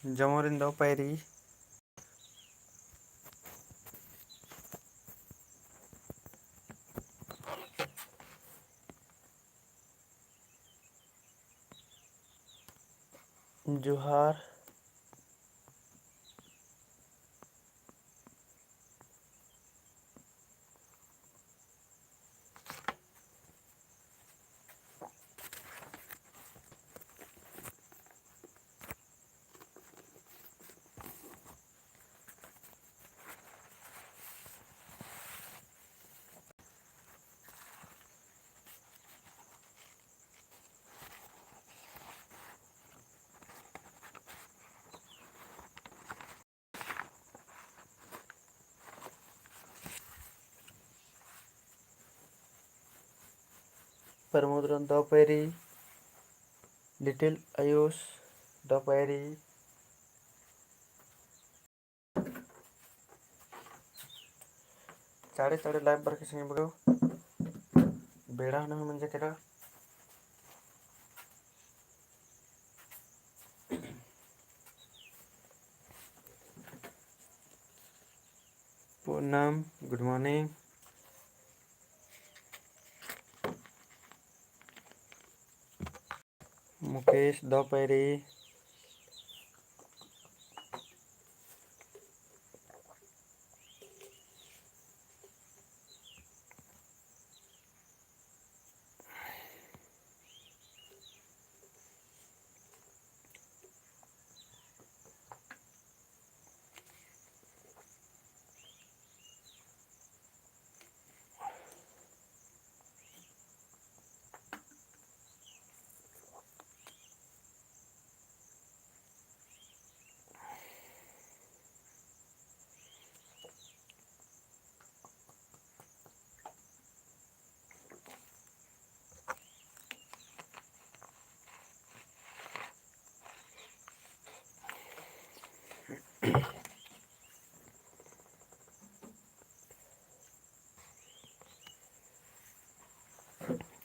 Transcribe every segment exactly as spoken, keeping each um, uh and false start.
जमोरिन दव पैरी। जोहार। प्रमोद रन दव पैरी, लिटिल आयुष दव पैरी। चाड़े चाड़े live बरके संगी बगरो, बेड़ा हूँ नम्है मंजा केरा। पूनम, good morning। मुकेश दव पैरी।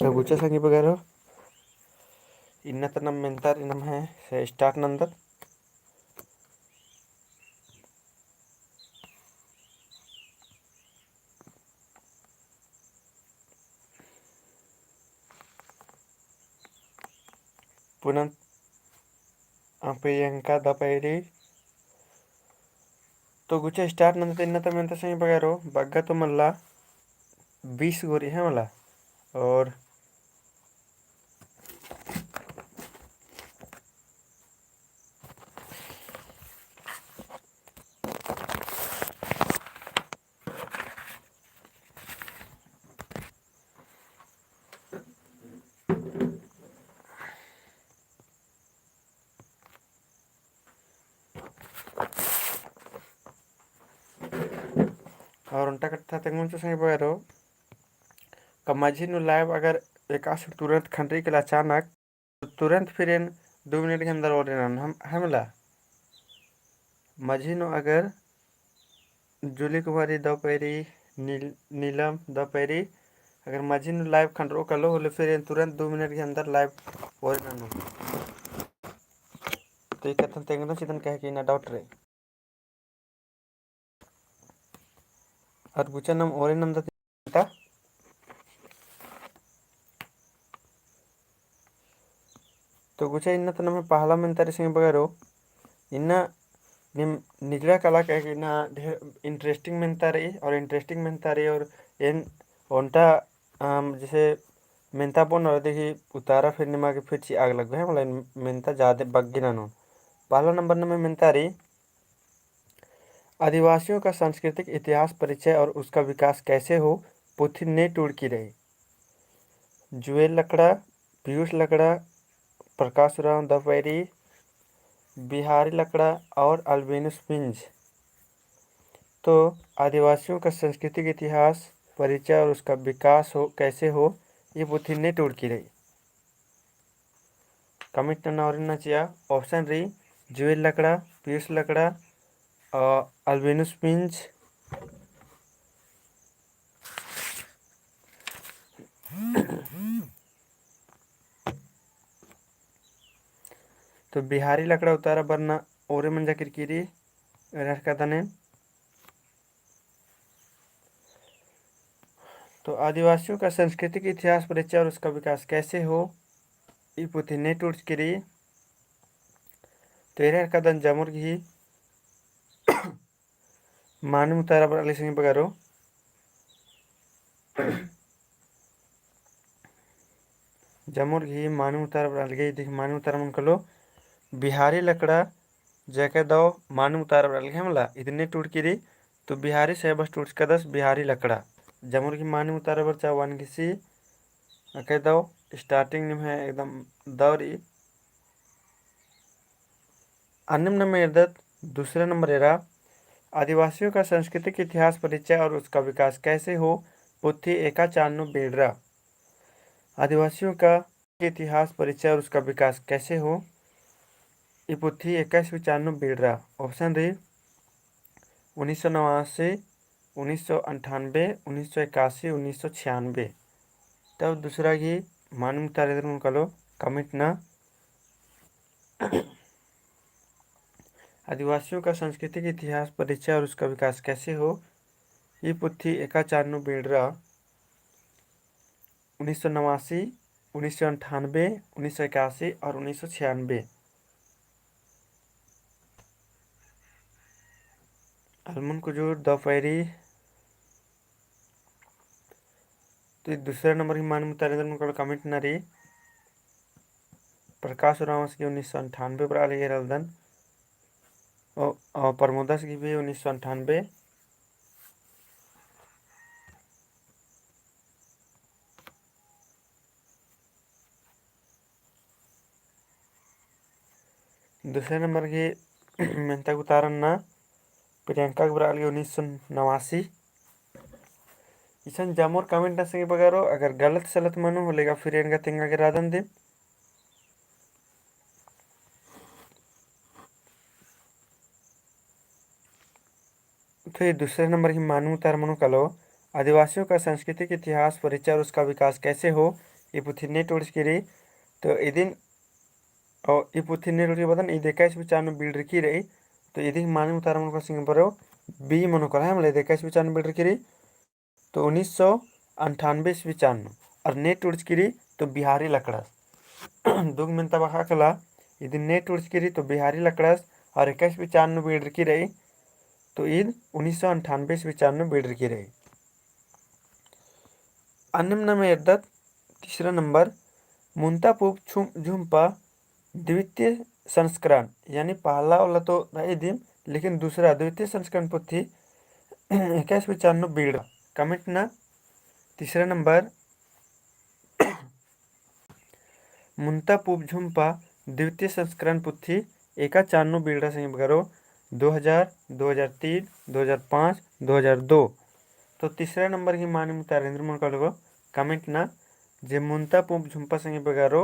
तो गुचा संगी बगरो, इन्ना ता नम मेंता रई नम्है से start नंदत। पुनम, अ, प्रियंका दव पैरी। तो गुचा start नंदत। इन्ना ता मेंता संगी बगरो, बग्गे तो मल्ला, बीस गो रई है मला। और और ओन्टा कत्था तेंगोन चो संगी बगरो, का मझी नू live अगर एकासे तुरंत खंडरी केला अचानक, तो तुरंत फिर एन दो मिनट के अंदर ओरे ननोन, है मला। मझी नू अगर जूली कुमारी दव पैरी, नील-, नीलम दव पैरी, अगर मझी नू live खंडरो कालो होले फिर एन तुरंत दो मिनट के अंदर live ओरे ननोन। तो ई कत्थन तेंगना चिदन कहे कि इन्ना doubt रई। और गुचा नम ओरे नंदत ता। तो गुचा इन्ना ता नम्है पहला मेंता रई संगी बगरो, इन्ना नीम निजड़ा काला कहे कि इन्ना ढेर interesting मेंता रई और interesting मेंता रई और एन ओन्टा, अम, जैसे मेंता बओन और देखी उतारा फिर निमा गे फिर चिआ गे लग्गो है, मला एन मेंता जादे बग्गे ननोन। पहला नंबर नम्है मेंता रई, आदिवासियों का सांस्कृतिक इतिहास, परिचय और उसका विकास कैसे हो, पुथी ने टूड़की रई। जुएल लकड़ा, पीयूष लकड़ा, प्रकाश उराँव दव पैरी, बिहारी लकड़ा और अल्बेनुस पिंज। तो आदिवासियों का सांस्कृतिक इतिहास, परिचय और उसका विकास हो, कैसे हो, ई पुथी ने टूड़की रई। Comment नना और इन्ना चिआ option रई, जुएल लकड़ा, पीयूष लकड़ा, अ, अल्बेनुस पिंज। तो बिहारी लकड़ा उतारा बरना ओरे मंजा केरकी रई, एरर कदने। तो आदिवासियों का सांस्कृतिक इतिहास परिचय और उसका विकास कैसे हो, ई पुथी ने टूड़चकी रई। तो एरर कदन जमुर गही मानिम उतारा बरआ लगी संगी बगरो। जमुर गही मानिम उतारा बरआ लगी, इदी गही मानिम उतारा मनो कालो बिहारी लकड़ा, जेके दव मानिम उतारा बरआ लगी हमला, इदी ने टूड़की रई, तो बिहारी से बस टूड़चकदस बिहारी लकड़ा। जमुर गही मानिम उतारा बरचा वन गही सी, अके दव starting निम्है एकदम दव रई। अन्नेम नम एरदत दूसरा नंबर एरा, आदिवासियों का सांस्कृतिक इतिहास परिचय और उसका विकास कैसे हो, पुथी एका चान नू बीड़रा। आदिवासियों का इतिहास परिचय और उसका विकास कैसे हो, ई पुथी एकाईसवीं चान नू बीड़रा। Option रई उन्नीस सौ नवासी, उन्नीस सौ अंठानबे, उन्नीस सौ इक्यासी, उन्नीस सौ छियानबे। तब दूसरा गही मानिम उतारा एन्देर मनो कालो comment ना। आदिवासियों का सांस्कृतिक इतिहास परिचय और उसका विकास कैसे हो, ई पुथी एका चान नू बीड़रा। उन्नीस सौ नवासी, उन्नीस सौ अंठानबे, उन्नीस सौ इक्यासी और उन्नीस सौ छियानबे। अलमुन कुजूर दव पैरी। तो ई दूसरा नंबर गही मानिम उतारा एन्देर मनो कालो comment ना रई। प्रकाश उराँवस गही उन्नीस सौ अंठानबे बरआ लगी एरालदन। ओ, ओ, प्रमोदस गही भी उन्नीस सौ अंठानबे। दूसरे नंबर गही मेन्ता उतारा नना प्रियंका गे बरआ लगी उन्नीस सौ नवासी। इसन जमुर comment ना संगी बगरो, अगर गलत सलत मनो होले गा फिर एन गा तेंगा गे रअदन दे। तो ई दूसरे नंबर गही मानिम उतारा मनो कालो, आदिवासियों का सांस्कृतिक इतिहास, परिचय और उसका विकास कैसे हो, ई पुथी ने टूड़चकी रई। तो इदिन, ओ, ई पुथी ने टूड़चकी बअदन, इद एकाईसवीं चान नू बीड़रकी रई। तो इदी गही मानिम उतारा मनो कालो संगी बगरो, B मनो कालो, है मला, इद एकाईसवीं चान नू बीड़रकी रई। तो उन्नीस सौ अंठानबे ईस्वी चान नू, और ने टूड़चकी रई तो बिहारी लकड़स। दुग मेन्ता बखा कला, इदिन ने टूड़चकी रई तो बिहारी लकड़स, और एकाईसवीं चान नू बीड़रकी रई, तो ईद उन्नीस सौ अंठानबे ईस्वी चान नू बीड़रकी रई। अन्नेम नम एरदत तीसरा नंबर, मुन्ता पूंप झुम-, झुम्पा द्वितीय संस्करण, यानी पहला वाला तो रई दिम, लेकिन दूसरा द्वितीय संस्करण पुथी एकाईसवीं चान नू बीड़रा। Comment ना तीसरा नंबर, मुन्ता पूंप झुम्पा द्वितीय संस्करण पुथी एका चान नू बीड़रा संगी बगरो, दो हजार, दो हजार तीन, दो हजार पाँच, दो हजार दो। तो तीसरा नंबर गही मानिम उतारा एन्देर मनो कालो गा comment ना, जे मुन्ता पूंप झुम्पा संगी बगरो,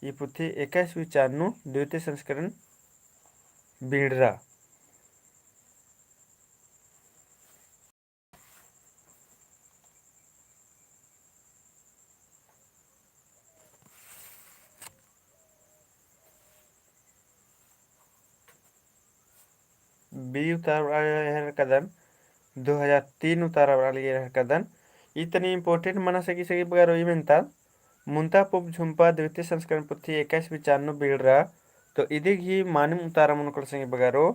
ई पुथी एकाईसवीं चान नू द्वितीय संस्करण बीड़रा। B उतारा बरआ लगी एरर कदन, दो हजार तीन उतारा बरआ लगी एरर कदन। ई तनी important मना सकी संगी बगरो ई मेन्ता, मुन्ता पूंप झुम्पा द्वितीय संस्करण पुथी एकाईसवीं चान नू बीड़रा। तो इदी गही मानिम उतारा मनो कालो संगी बगरो,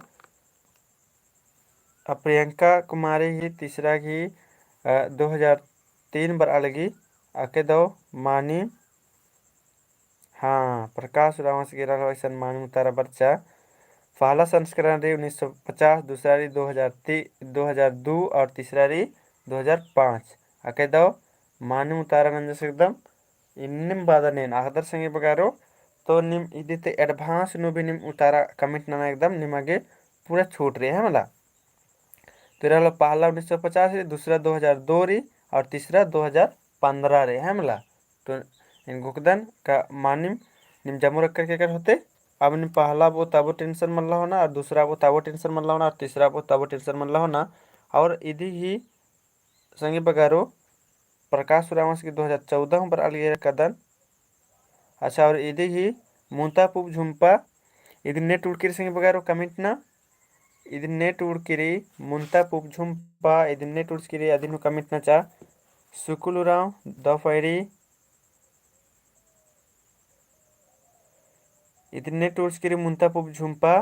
आ प्रियंका कुमारी ही तीसरा गही, अ, दो हजार तीन बरआ लगी, अके दव मानिम, हाँ, प्रकाश उराँवस गे एरा हलो अइसन मानिम उतारा बरचा। पहला संस्करण रई उन्नीस सौ पचास, दूसरा रई दो हजार ती-, दो हजार दो और तीसरा रई दो हजार पाँच। अके दव मानिम उतारा नंजस एकदम इन्नेम बअदन एन अख़दर संगी बगरो, तो नीम इदी ती advance नू भी नीम उतारा comment नना एकदम निमा गे पूरा छूट रई, है मला। तो एरा हलो पहला उन्नीस सौ पचास रई, दूसरा दो हजार दो रई और तीसरा दो हजार पन्द्रह रई, है मला। तो एन घोखदन का मानिम नीम जमुर अक्कर केकर होते, अब नीम पहला बओ तबो tension मल्ला होना और दूसरा बओ तबो tension मल्ला होना और तीसरा बओ तबो tension मल्ला होना। और इदी ही संगी बगरो, प्रकाश उराँवस गही दो हजार चौदह हूँ बरआ लगी एरा कदन। अच्छा, और इदी ही मुन्ता पूंप झुम्पा इदिन ने टूड़की रई संगी बगरो comment ना। इदिन ने टूड़की रई मुन्ता पुप झुम्पा, इदिन ने टूड़चकी रई, अदिन हूँ comment ना चा। सुकुल उराँव दव पैरी। इदिन ने टूड़चकी रई मुन्ता पुप झुम्पा।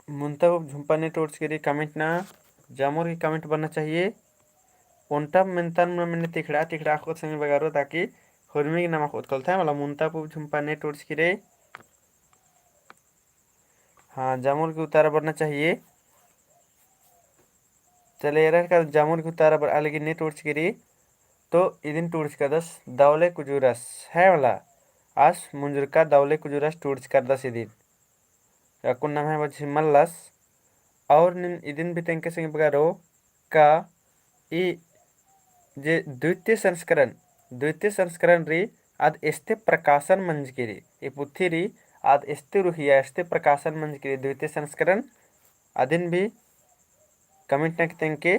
मुन्ता पुप झुम्पा ने टूड़चकी रई comment ना, जामोर की comment बनना चाहिए। ओन्टा मेन्तान मने तिखड़ा तिखड़ा अख़ोत संगी बगरो, ताकि हुरमी की नाम अख़ोत कलथा मला। मुन्ता पुप झुम्पा ने टूड़चकी रई। हाँ, जामोर की उतारा बनना चाहिए। चले एरा का जामोर की उतारा बरआ लगी ने टूड़चकी रई, तो इदिन टूड़चकादस दवले कुजूरस है मला। आस मुंजुरका दवले कुजूरस टूड़चकादस इदिन। अक्कुन नम्है बज्झी मल्लस। और नीन इदिन भी तेंगके संगी बगरो का ई जे द्वितीय संस्करण, द्वितीय संस्करण रई आद एस्ते प्रकाशन मंजकी रई, ई पुथी रई आद एस्ते उरखिया, एस्ते प्रकाशन मंजकी रई द्वितीय संस्करण। अदिन भी comment नक तेंगके,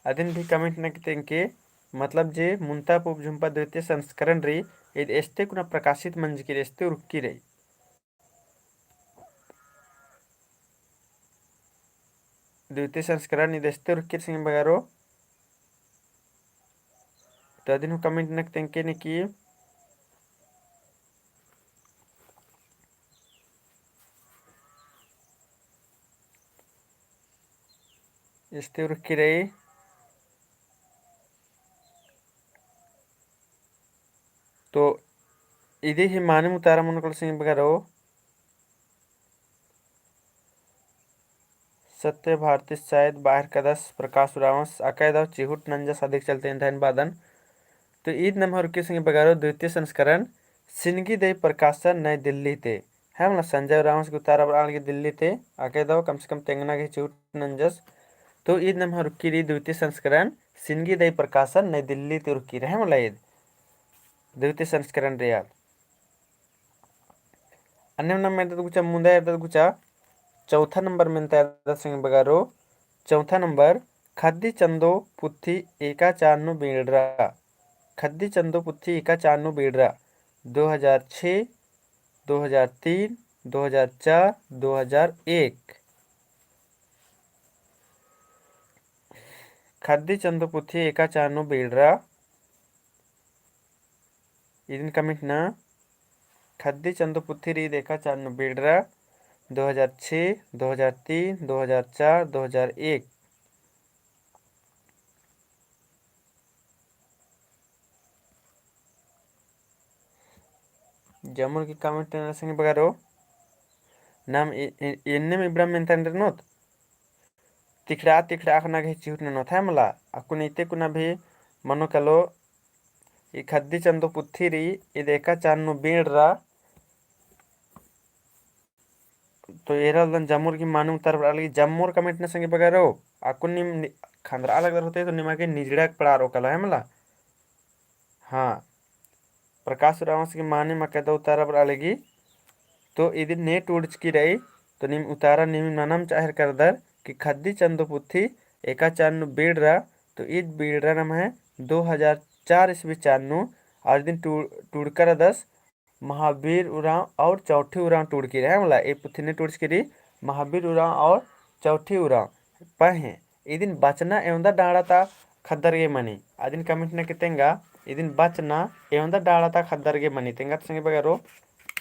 अदिन भी comment नक तेंगके, मतलब जे मुन्ता पुप झुम्पा द्वितीय संस्करण रई, ईद एस्ते कुना प्रकाशित मंजकी रई, एस्ते उरखकी रई। द्वितीय संस्करण ईद एस्ते उरखकी रई संगी बगरो। तो अदिन हूँ comment नक तेंगके ने की एस्ते उरखकी रई। तो इदी ही मानिम उतारा मनो कल संगी बगरो। सत्य भारती शायद बाहर कदस प्रकाश उराँवस अकय दव चिहुट नंजस अधिक चलते धन्यवादन। तो ईद नम्है उरखकी संगी बगरो द्वितीय संस्करण सिनगी दई प्रकाशन नई दिल्ली ते। है मला संजय उराँवस की उतारा बरआ लगी दिल्ली ते अकय दव कम से कम तेंगना गे चिहुट नंजस। तो ईद नम्है उरखकी रई द्वितीय संस्करण सिनगी दई प्रकाशन नई दिल्ली ते उरखकी रई है मला ईद द्वितीय संस्करण रई आद। अन्नेम नाम एरदत गुचा, मुन्दा एरदत गुचा, चौथा नंबर मेन्ता एरदत संगी बगरो, चौथा नंबर, खद्दी चंदो पुथी एका चान नू बीड़रा। खद्दी चंदो पुथी एका चान नू बीड़रा। दो हजार छः, दो हजार तीन, दो हजार चार, दो हजार एक। खद्दी चंदो पुथी एका चान नू बीड़रा। इदिन comment ना। खद्दी चंदो पुथी रई ईद एका चान नू बीड़रा। दो हजार छः, दो हजार तीन, दो हजार चार, दो हजार एक। जमुर की comment नना संगी बगरो। नाम ए-, ए-, एन्नेम इबड़ा मेन्ता एन्देर नोत। तिखड़ा तिखड़ा अख़ना गे चिहुट ननोत है मला। अक्कुन इते कुना भी मनो कलो, ई खद्दी चंदो पुथी रई, ईद एका चान नू बीड़रा। तो एरा लगदन जमुर की मानिम उतारा बरआ लगी, जमुर comment ना संगी बगरो। अक्कुन नीम नि-, खंदरआ लगदर होते तो निमा गे निजड़ा के पड़ारो कला है मला। हाँ, प्रकाश उराँवस की मानिम अकय दव उतारा बरआ लगी। तो इदिन ने टूड़चकी रई, तो नीम उतारा नीम ननम चाहेर करदर कि खद्दी चंदो पुथी एका चान नू बीड़रा, तो ईद बीड़रा नम्है दो हजार चार ईस्वी चान नू, और इदिन टू-, टूड़का रअदस महावीर उराँव और चौठी उराँव टूड़की रई है मला। ए पुथी ने टूड़चकी रई महावीर उराँव और चौठी उराँव। पहें इदिन बचना एवंदा डाड़ा ता खद्दर गे मनी। अदिन comment नके तेंगा, इदिन बचना एवंदा डाड़ा ता खद्दर गे मनी। तेंगा तो संगी बगरो,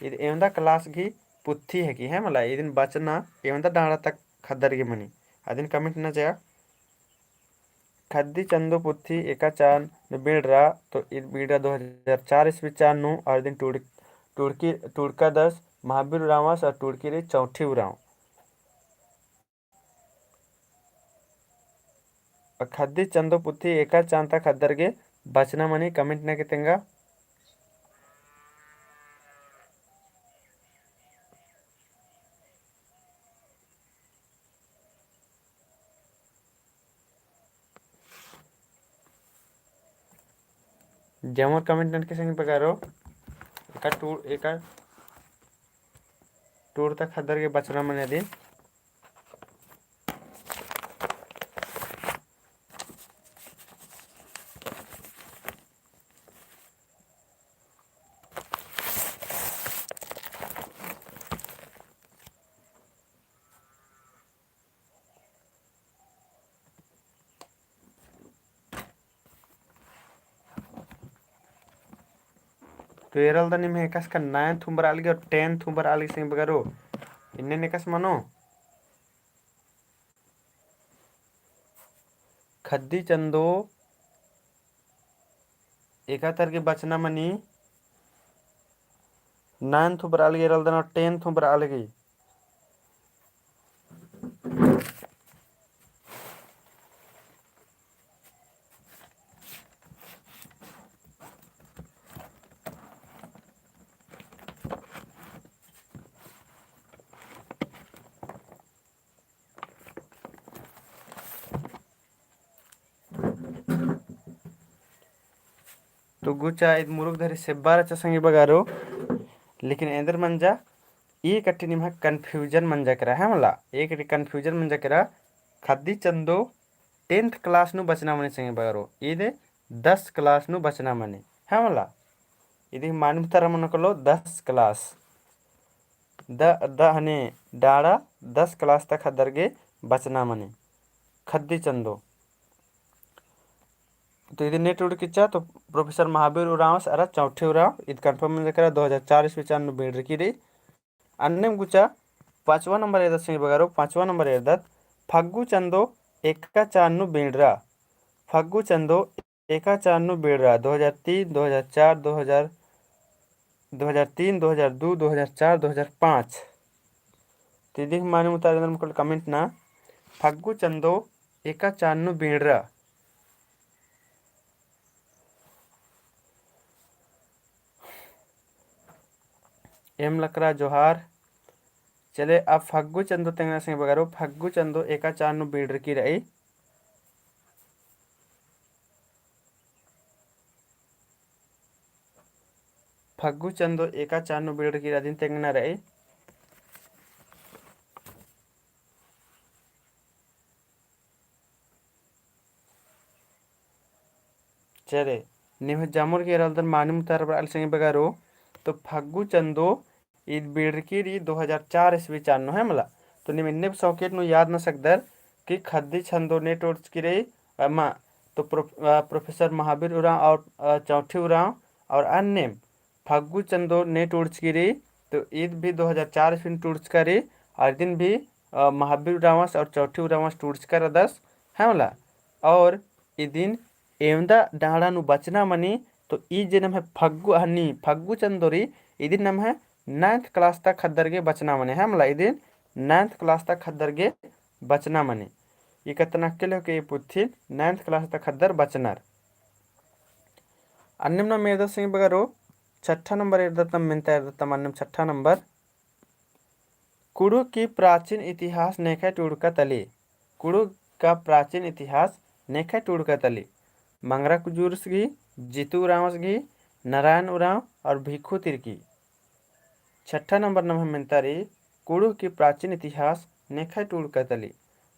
इद एवंदा class गही पुथी है कि है मला, इदिन बचना एवंदा डाड़ा ता खद्दर गे मनी। अदिन comment ना जगा। खद्दी चंदो पुथी एका चान नू बीड़रा, तो ईद बीड़रा दो हजार चार ईस्वी चान नू, और इदिन टूड़-, टूड़की, टूड़कादस महावीर उराँवस और टूड़की रई चौठी उराँव। खद्दी चंदो पुथी एका चान ता खद्दर गे बचना मनी। Comment नके तेंगा। जमुर comment ननके संगी बगरो, एका टूड़, एका टूड़ ता खद्दर गे बचना मनी अदिन। एरा लगदन निम्है एकासे का ninth हूँ बरआ लगी और tenth हूँ बरआ लगी संगी बगरो। इन्नेन एकासे मनो। खद्दी चंदो एका तरगे बचना मनी। Ninth हूँ बरआ लगी एरा लगदन और tenth हूँ बरआ लगी। तो गुचा ईद मुरुख धरी सेब्बा रहचा संगी बगरो, लेकिन एन्देर मंजा ई कट्टी निम्है confusion मंजा केरा, है मला? ई कट्टी confusion मंजा केरा, खद्दी चंदो tenth class नू बचना मनी संगी बगरो, ईद दस class नू बचना मनी, है मला? इदी मानिम तरा मनो कलो दस class। द, द हने डाड़ा दस class तक ख़द्दर गे बचना मनी। खद्दी चंदो। तो इदी नेट उड़किचा तो प्रोफेसर महावीर उराँवस अरा चौठी उराँव, इद confirm मंजा केरा दो हजार चार ईस्वी चान नू बीड़रकी रई। अन्नेम गुचा पाँचवा नंबर एरदत संगी बगरो, पाँचवा नंबर एरदत, फग्गु चंदो एका चान नू बीड़रा। फग्गु चंदो एका चान नू बीड़रा, दो हजार तीन, दो हजार चार, दो हजार, दो हजार तीन, दो हजार दो, दो हजार चार, दो हजार पाँच। तो इदी मानिम उतारा एन्देर मोकल comment ना, फग्गु चंदो एका चान नू बीड़रा। एम लकरा जोहार। चले, अब फग्गु चंदो तेंगना संगी बगरो, फग्गु चंदो एका चान नू बीड़रकी रई। फग्गु चंदो एका चान नू बीड़रकी रई, अदिन तेंगना रई। चले, निम्है जम्मोर गे एरा लगदन मानिम उतारा बरआ लगी संगी बगरो, तो फग्गु चंदो इद बीड़रकी रई दो हजार चार ईस्वी चान नू, है मला। तो नीम एन्ने संकेत नू याद नना सकदर कि खद्दी चंदो नेट उड़चकी रई, अमा, तो प्रो-, अ, प्रोफेसर महावीर उराँव और, अ, चौठी उराँव और अन्नेम फग्गु चंदो नेट उड़चकी रई, तो इद भी दो हजार चार ईस्वी नू टूड़चका रई, और इदिन भी, अ, महावीर उराँवस और चौठी उराँवस टूड़चका रअदस, है मला। और इदिन एवंदा डाड़ा नू बचना मनी, तो ई जे नम्है फग्गु हनी, फग्गु चंदो रई, इदिन नम्है ninth class तक ख़द्दर गे बचना मनी, है मला, इदिन ninth class तक ख़द्दर गे बचना मनी। ई कत्था नक्कल हो के ई पुथिन ninth class तक ख़द्दर बचनर। अन्नेम नाम एरदत संगी बगरो, छठा नंबर एरदत नाम मेन्ता एरदत नाम अन्नेम छठा नंबर। कुँड़ुख़ की प्राचीन इतिहास नेखय टूड़का तली। कुँड़ुख़ का प्राचीन इतिहास नेखय टूड़का तली। मंगरा कुजूरस गही, जीतू उराँवस गही, नारायण उराँव और भिखू तिर्की। छठा नंबर नम्है मेन्ता रई, कुँड़ुख़ की प्राचीन इतिहास नेखय टूड़का तली।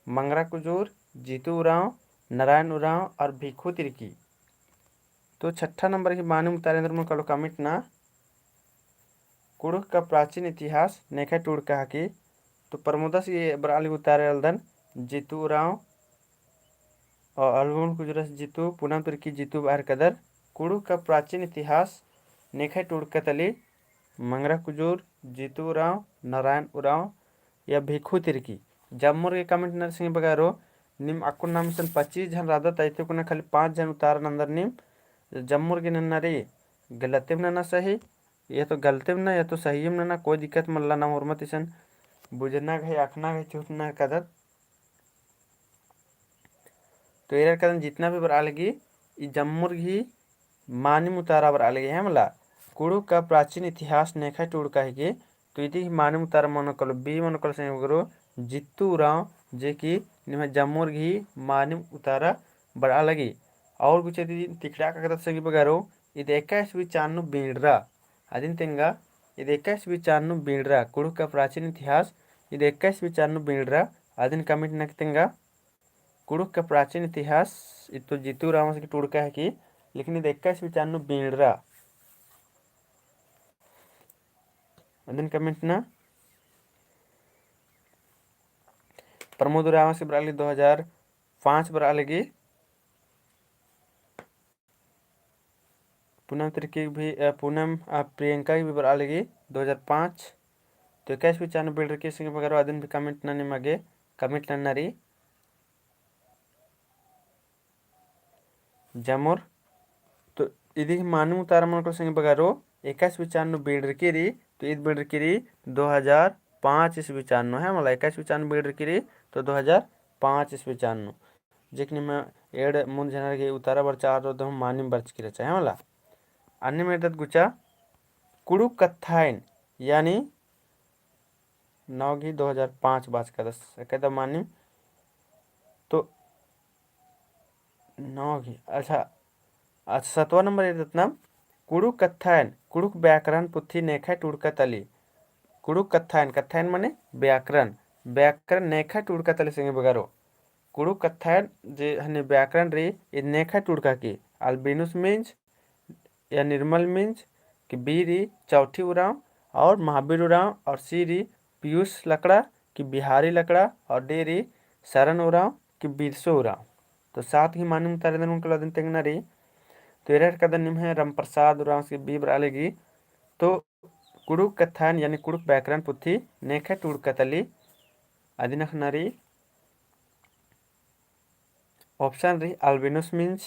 मंगरा कुजूर, जीतू उराँव, नारायण उराँव और भिखू तिर्की। तो छठा नंबर गही मानिम उतारा एन्देर मोकल comment ना, कुँड़ुख़ का प्राचीन इतिहास नेखय टूड़का हकी। तो प्रमोदस गही बरआ लगी उतारा एरा लगदन, जीतू उराँव, और अलगुन कुजूरस जीतू, पूनम तिर्की जीतू बअर कदर, कुँड़ुख़ का प्राचीन इतिहास नेखय टूड़का तली, मंगरा कुजूर, जीतू उराँव, नारायण उराँव या भिखू तिर्की। जम्मोर गे comment नर संगी बगरो, नीम अक्कुन नाम इसन पच्चीस झन रअदत, अइते कुना खाली पाँच झन उतारा नंदर नीम। जम्मोर गे नन्ना रई, गलतेम नना सही, या तो गलतेम नना या तो सहीम नना, कोई दिक्कत मल्ला, नाम उर्मत इसन बुझना गही, अखना गही, चुटना कदत। तो एरा लगदन जितना भी बरआ लगी, ई जम्मोर गही मानिम उतारा बरआ लगी, है मला। कुँड़ुख़ का प्राचीन इतिहास नेखय टूड़का हिके, तो इदी गही मानिम उतारा मनो कलो, B मनो कलो संगी बगरो, जीतू उराँव, जे कि निम्है जम्मोर गही मानिम उतारा बरआ लगी। और गुचा इदी तिकड़ा का कदत संगी बगरो, इद एका ईस्वी चान नू बीड़रा, अदिन तेंगा, इद एका ईस्वी चान नू बीड़रा, कुँड़ुख़ का प्राचीन इतिहास, इद एका ईस्वी चान नू बीड़रा, अदिन comment नक तेंगा। कुँड़ुख़ का प्राचीन इतिहास, इद तो जीतू उराँवस गही टूड़का हकी, लेकिन इद एका ईस्वी चान नू बीड़रा। अदिन comment ना। प्रमोद उराँवस गही बरआ लगी दो हजार पाँच बरआ लगी। पूनम तिर्की भी, अ, पूनम, अ, प्रियंका भी बरआ लगी दो हजार पाँच। तो एकाईस विचार नू बेड़रकी संगी बगरो, अदिन भी comment ननी मगे, comment नन्ना रई। जमुर। तो इदी मानिम उतारा मनकलो संगी बगरो, एकाईस विचार नू बेड़रकी रई, तो ईद बेड़रकी रई दो हजार पाँच ईस्वी चान नू, है मला, एकाईस विचार नू बेड़रकी रई, तो दो हजार पाँच ईस्वी चान नू। जेकनी में एड़ मुन्द झनर गे उतारा बरचा तो दो मानिम बरचकी रहचा, है मला। अन्ने में एरदत गुचा, कुँड़ुख़ कत्थाइन, यानी नौ घी दो हजार पाँच बाचकादस, एकायदा मानिम तो नौ घी, अच्छा, अच्छा, सतवा नंबर एरदत नाम, कुँड़ुख़ कत्थाइन, कुँड़ुख़ व्याकरण पुथी नेखय टूड़का तली। कुँड़ुख़ कत्थाइन, कत्थाइन मने व्याकरण, व्याकरण नेखय टूड़का तली संगी बगरो। कुँड़ुख़ कत्थाइन जे हनी व्याकरण रई, ईद नेखय टूड़का की, Albinus Minge, या निर्मल मिंज की B रई चौठी उराँव और महावीर उराँव और C रई पीयूष लकड़ा की बिहारी लकड़ा और D रई शरण उराँव की बिरसो उराँव। तो सात घी मानिम उतारा एन्देर मनकलो अदिन तेंगना रई। तो एरा हेलरकदन निम्है रामप्रसाद उराँव से B बरआ लगी। तो कुँड़ुख़ कत्थाइन यानी कुँड़ुख़ व्याकरण पुथी नेखय टूड़का तली अदिन अख़ना रई। Option रई Albinus Minge,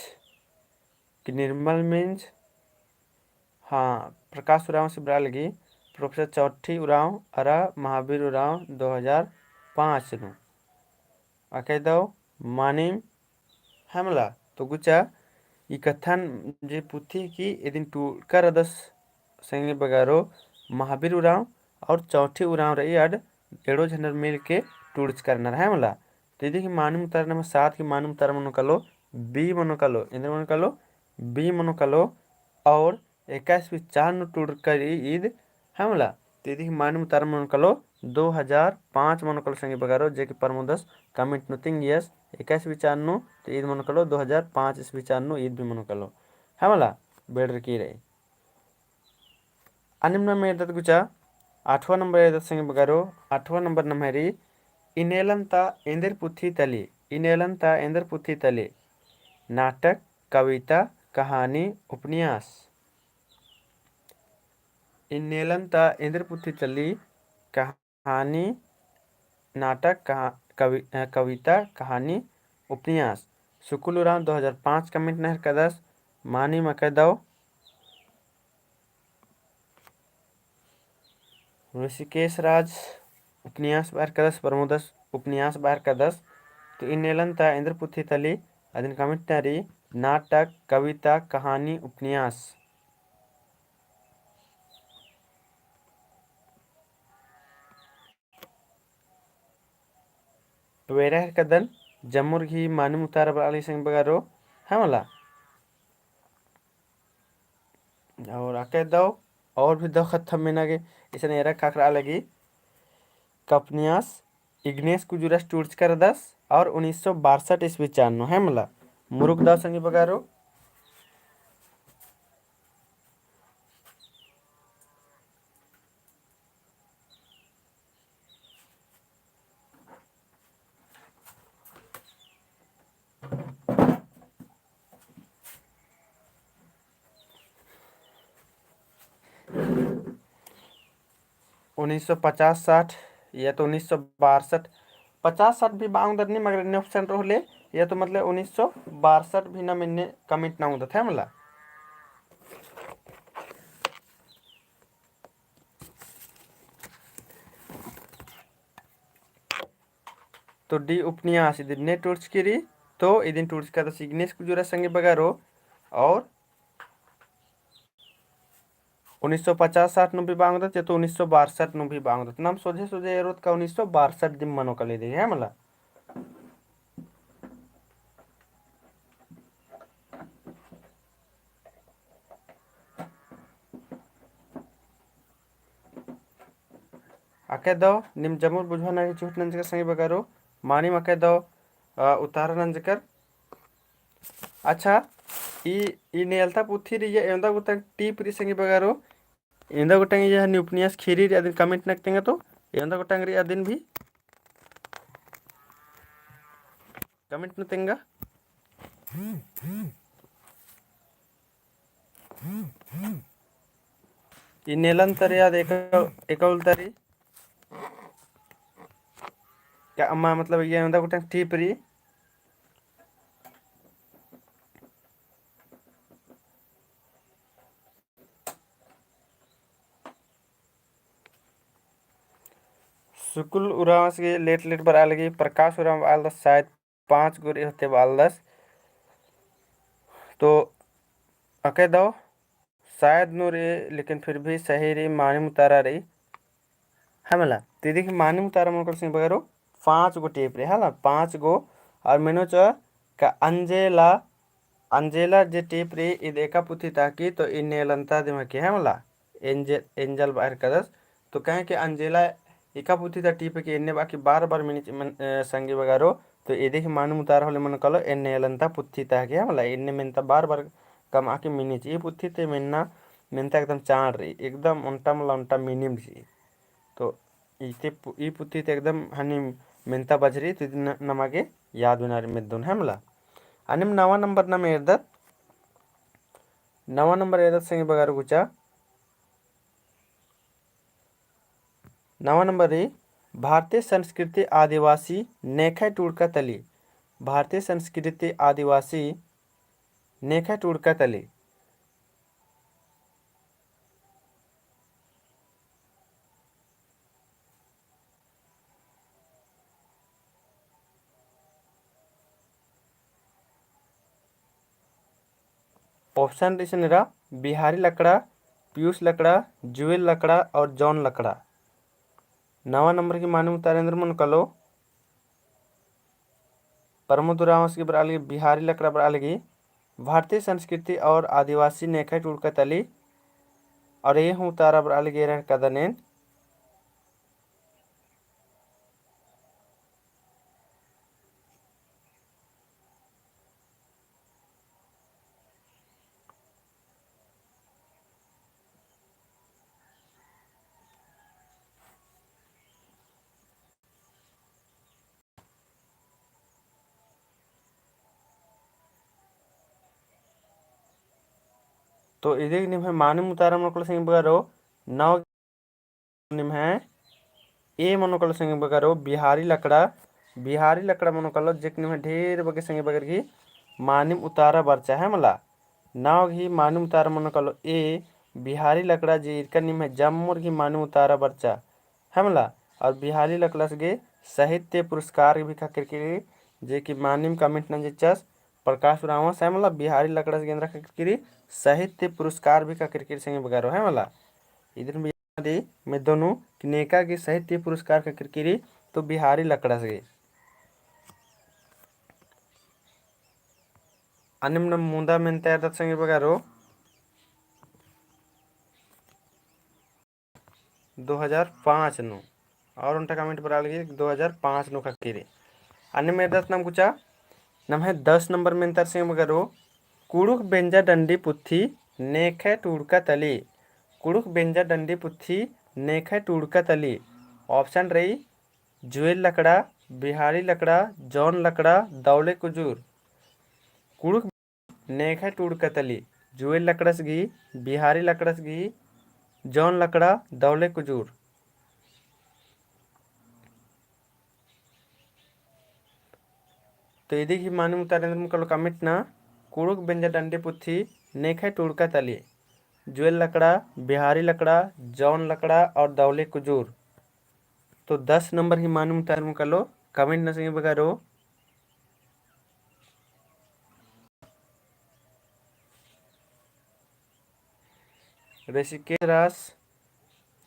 कि निर्मल मिंज, हाँ, प्रकाश उराँव से बरआ लगी, प्रोफेसर चौठी उराँव अरा महावीर उराँव दो हजार पाँच नू। अकय दव मानिम, है मला, तो गुचा ई कत्थन जे पुथी की इदिन टूड़का रअदस संगी बगरो महावीर उराँव और चौठी उराँव रई अद एड़ो झनर मिल के टूड़चकर नर, है मला। तो इदी की मानिम उतारा नम्है सात की मानिम उतारा मनो कालो B मनो कालो, एन्देर मनो कालो B मनो कालो। और एकाईस विचार नू टूड़का रई ईद, है मला। तो इदी की मानिम उतारा मनो कालो दो हजार पाँच मनो कालो संगी बगरो, जे कि प्रमोदस comment नू तिंगियस एकाईस विचार नू, तो ईद मनो कालो दो हजार पाँच ईस्वी चान नू ईद भी मनो कालो, है मला, बेड़रकी रई। अन्ने में एरदत गुचा, आठवाँ नंबर एरदत संगी बगरो, आठवाँ नंबर नम्है रई, इन्नेलन ता एन्देर पुथी तली, इन्नेलन ता एन्देर पुथी तली, नाटक, कविता, कहानी, उपन्यास। इन्नेलन ता एन्देर पुथी तली, कहा- कहानी, नाटक, कहा-, कवि-, अ, कविता, कहानी, उपन्यास। सुकुल उराँव दो हजार पाँच comment नहर कदस, मानिम अकय दव। ऋषिकेश राज उपन्यास बअर कदस, प्रमोदस उपन्यास बअर कदस। तो इन्नेलन ता एन्देर पुथी तली, अदिन comment नरी, नाटक, कविता, कहानी, उपन्यास। तो एरा हेलरकदन जमुर घी मानिम उतारा बरआ लगी संगी बगरो, है मला। और अकय दव, और भी दव कत्था मेना गे, इसन एरा काकरा लगी। का उपन्यास इग्नेस कुजूरस टूड़चकर रअदस और उन्नीस सौ बासठ ईस्वी चान नू, है मला। मुरुक दव संगी बगरो। उन्नीस सौ पचास साठ या तो उन्नीस सौ बासठ, पचास साठ भी बआ ओंगदत नी, मगर इन्ने option रओ होले, या तो मतलब उन्नीस सौ बासठ भी नाम इन्ने comment नना ओंगदत है मला। तो D उपन्यास इदिन ने टूड़चकी रई, तो इदिन टूड़चका रअदस इग्नेस कुजूरस संगी बगरो, और उन्नीस सौ पचास साठ नू भी बआ ओंगदत, या तो उन्नीस सौ बासठ नू भी बआ ओंगदत। नाम सोझे सोझे एरोत का उन्नीस सौ बासठ दिम मनो कालो इदी, है मला। अकय दव, नीम जमुर बुझवा नगे चिहुट नंजकर संगी बगरो, मानिम अकय दव, अ, उतारा नंजकर। अच्छा, ई, ई नेलता पुथी रई, एवंदा गोटंग tip रई संगी बगरो, एवंदा गोटंग ई हनी उपन्यास ख़ीरी रई, अदिन comment नक तेंगा तो, एवंदा गोटंग रई अदिन भी comment नू तेंगा। ई नेलन्ता रई आद एका, एका उल्ता रई। का अम्मा मतलब ये उन्दा गुट्ठिन टीप रई। सुकुल उराँवस गे लेट लेट बरआ लगी, प्रकाश उराँव बआलदस शायद पाँच गो रई होते बआलदस। तो अके दव शायद नू रई, लेकिन फिर भी सही रई, मानिम उतारा रई। है मला, तो इदी गही मानिम उतारा मनो कालो संगी बगरो, पाँच गो टीप रई, है ना, पाँच गो। और मेनो च का अंजेला, अंजेला जे टीप रई, इद एका पुथी ता हिकी, तो ई नेलन्ता दिम हिकी, है मला, एंजे-, एंजल बअर कदस। तो कहे कि अंजेला एका पुथी ता टीप हिकी, एन्ने बाकी बार बार मिनिच मन-, अ, संगी बगरो, तो इदी गही मानिम उतारा होले मनो कालो, एन्ने नेलन्ता पुथी ता हिकी, है मला, एन्ने मेन्ता बार बार कमआ की मिनिच। ई पुथी ती मेन्ना, मेन्ता एकदम चाड़ रई, एकदम ओन्टा मला ओन्टा मिनिम रई। तो इते पु-, ई पुथी ती एकदम हनी मेन्ता बझरी, तो इदी न-, नमा गे याद बिना रई मेद्दोन, है मला। अन्नेम नवा नंबर नाम एरदत, नवा नंबर एरदत संगी बगरो गुचा। नवा नंबर रई, भारतीय संस्कृति आदिवासी नेखय टूड़का तली। भारतीय संस्कृति आदिवासी नेखय टूड़का तली। Option रई इसन एरा, बिहारी लकड़ा, पीयूष लकड़ा, जुएल लकड़ा और जॉन लकड़ा। नवा नंबर गही मानिम उतारा एन्दर मनो कालो, प्रमोद उराँवस गही बरआ लगी, बिहारी लकड़ा बरआ लगी, भारतीय संस्कृति और आदिवासी नेखय टूड़का तली, और ए हूँ उतारा बरआ लगी एरा कदनेन। तो इदी गही निम्है मानिम उतारा मनो कालो संगी बगरो, नौ निम्है ए मनो कालो संगी बगरो बिहारी लकड़ा, बिहारी लकड़ा मनो कालो, जेक निम्है ढेर बग्गे संगी बगर गही मानिम उतारा बरचा है मला। नौ गही मानिम उतारा मनो कालो ए बिहारी लकड़ा, जे इरका निम्है जम्मोर गही मानिम उतारा बरचा है मला। और बिहारी लकड़स गे साहित्य पुरस्कार भी ख़क्खरकी रई, जे कि मानिम comment नंजचस, प्रकाश उराँवस है मला, बिहारी लकड़स गे एन्दरा ख़क्खरकी रई, साहित्य पुरस्कार भी ख़क्खरकी रई संगी बगरो है मला। इदिन भी याद रई मेद्दोन कि नेका गे साहित्य पुरस्कार ख़क्खरकी रई, तो बिहारी लकड़स गे। अन्नेम नम मुन्दा मेन्ता एरदत संगी बगरो। दो हजार पाँच नू। और ओन्टा comment बरआ लगी दो हजार पाँच नू ख़क्खरकी रई। अन्नेम एरदत नाम गुचा, नम्है दस नंबर मेन्ता संगी बगरो, कुँड़ुख़ बेंजा डंडी पुथी नेखय टूड़का तली। कुँड़ुख़ बेंजा डंडी पुथी नेखय टूड़का तली। Option रई, जुएल लकड़ा, बिहारी लकड़ा, जॉन लकड़ा, दौले कुजूर। कुँड़ुख़ नेखय टूड़का तली, जुएल लकड़स गही, बिहारी लकड़स गही, जॉन लकड़ा, दौले कुजूर। तो इदी गही मानिम उतारा एन्दर मनो कालो comment ना, कुँड़ुख़ बेंजा डंडी पुथी नेखय टूड़का तली, जुएल लकड़ा, बिहारी लकड़ा, जॉन लकड़ा और दौले कुजूर। तो दस नंबर गही मानिम उतारा मनो कालो comment ना संगी बगरो। ऋषिकेश रास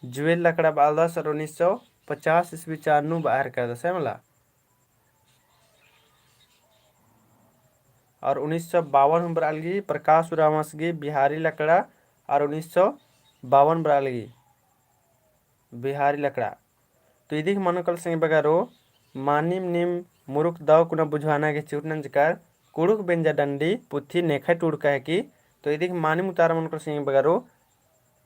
जुएल लकड़ा बआलदस और उन्नीस सौ पचास ईस्वी चान नू बअर कादस है मला। और उन्नीस सौ बावन हूँ बरआ लगी प्रकाश उराँवस गही बिहारी लकड़ा, और उन्नीस सौ बावन बरआ लगी बिहारी लकड़ा। तो इदी गही मनो कालो संगी बगरो, मानिम नीम मुरुख दव कुना बुझुआना गे चिहुट नंजकर, कुँड़ुख़ बेंजा डंडी पुथी नेखय टूड़का हिकी। तो इदी गही मानिम उतारा मनो कालो संगी बगरो,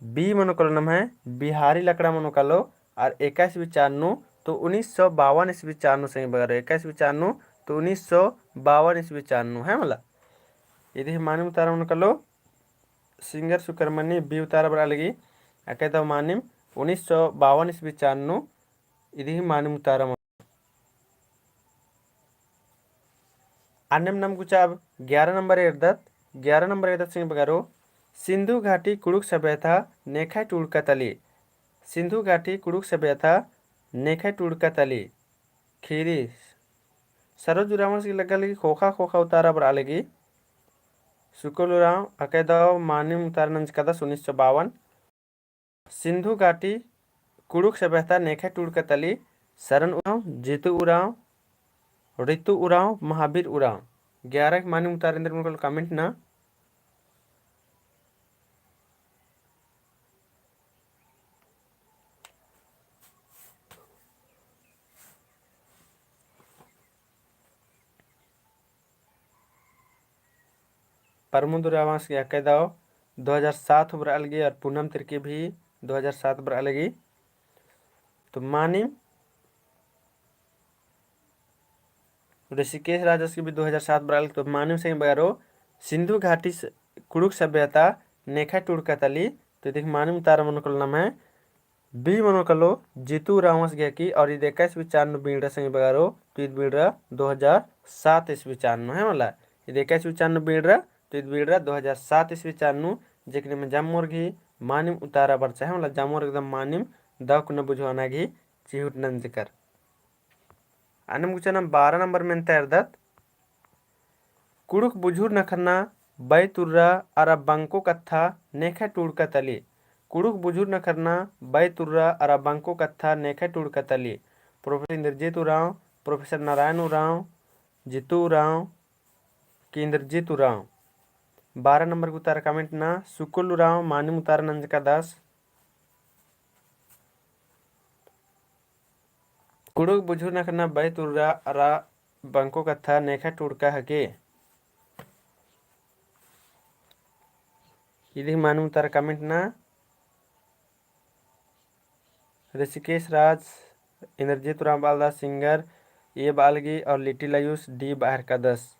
B मनो कालो नम्है बिहारी लकड़ा मनो कालो, और एका ईस्वी चान नू, तो उन्नीस सौ बावन ईस्वी चान नू संगी बगरो, एका ईस्वी चान नू, तो उन्नीस सौ बावन ईस्वी चान नू है मला। इदी गही मानिम उतारा मनो कालो, singer सुकरमनी B उतारा बरआ लगी। अकय दव मानिम उन्नीस सौ बावन ईस्वी चान नू। इदी ही मानिम उतारा मनो। अन्नेम नाम गुचा अब ग्यारह नंबर एरदत, ग्यारह नंबर एरदत संगी बगरो, सिंधु घाटी कुँड़ुख़ सभ्यता नेखय टूड़का तली। सिंधु घाटी कुँड़ुख़ सभ्यता नेखय टूड़का तली। खीरी सरोज उराँवस गही लग्गा लगी ख़ोख़ा ख़ोख़ा उतारा बरआ लगी। सुकुल उराँव अकय दव मानिम उतारा नंजकादस उन्नीस सौ बावन। सिंधु घाटी कुँड़ुख़ सभ्यता नेखय टूड़का तली सरन उराँव, जीतू उराँव, ऋतु उराँव, महावीर उराँव। ग्यारह गही मानिम उतारा एन्देर मनो कालो comment ना। प्रमोद उराँवस गही अकय दव दो हज़ार सात हूँ बरआ लगी और पूनम तिर्की भी दो हज़ार सात बरआ लगी। तो मानिम ऋषिकेश राजस गही भी दो हज़ार सात बरआ लगी। तो मानिम संगी बगरो सिंधु घाटी स-, कुँड़ुख़ सभ्यता नेखय टूड़का तली। तो इदी गही मानिम उतारा मनो कालो नम्है B मनो कालो जीतू उराँवस गही हिकी और इद इक्कीस ईस्वी चान नू बींड़रा संगी बगरो, तो इद बींड़रा दो हज़ार सात ईस्वी चान नू है मला। इद इक्कीस ईस्वी चान नू बींड़रा, तो इद बींड़रा दो हज़ार सात ईस्वी चान नू, जेकने में जामोर गही मानिम उतारा बरचा है मला, जामोर एकदम मानिम दव कुना बुझुआना गही चिहुट नंजकर। अन्नेम गुचा नाम बारह नंबर मेन्ता एरदत। कुँड़ुख़ बुझुर नखरना बैतुर्रा अरा बंको कत्था नेखय टूड़का तली। कुँड़ुख़ बुझुर नखरना बैतुर्रा अरा बंको कत्था नेखय टूड़का तली। प्रोफेसर इंद्रजीत उराँव, प्रोफेसर नारायण उराँव, जीतू उराँव, कि इंद्रजीत उराँव। बारह नंबर गही उतारा comment ना सुकुल उराँव मानिम उतारा नंजकादस। कुँड़ुख़ बुझुर नखरना बैतुर्रा अरा बंको कत्था नेखय टूड़का हिकी। इदी गही मानिम उतारा comment ना ऋषिकेश राज, इंद्रजीत उराँव बआलदस, singer A बआ लगी और लिटिल आयुष D बआ हेलरकादस।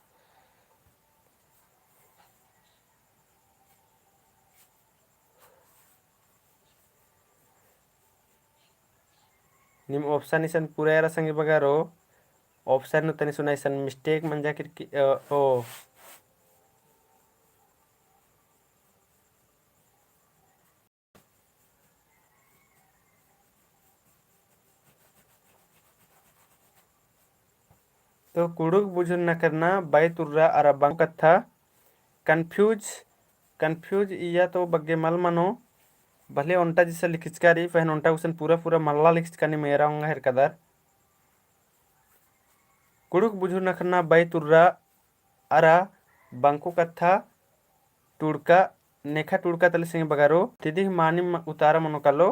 नीम option इसन पूरा एरा संगी बगरो, option नू तनी सुना इसन mistake मंजा किरकी, अ, ओ। तो कुँड़ुख़ बुझुर नखरना बैतुर्रा अरा बंको कत्था, confuse, confuse इया तो बग्गे मल मनो, भले ओन्टा जैसा लिखचका रई, पहें ओन्टा गुसन पूरा पूरा मल्ला लिखचका नीम एरा ओंगा हेलरकदर। कुँड़ुख़ बुझुर नखरना बैतुर्रा अरा बंको कत्था टूड़का, नेखय टूड़का तली संगी बगरो, तो इदी गही मानिम उतारा मनो कालो।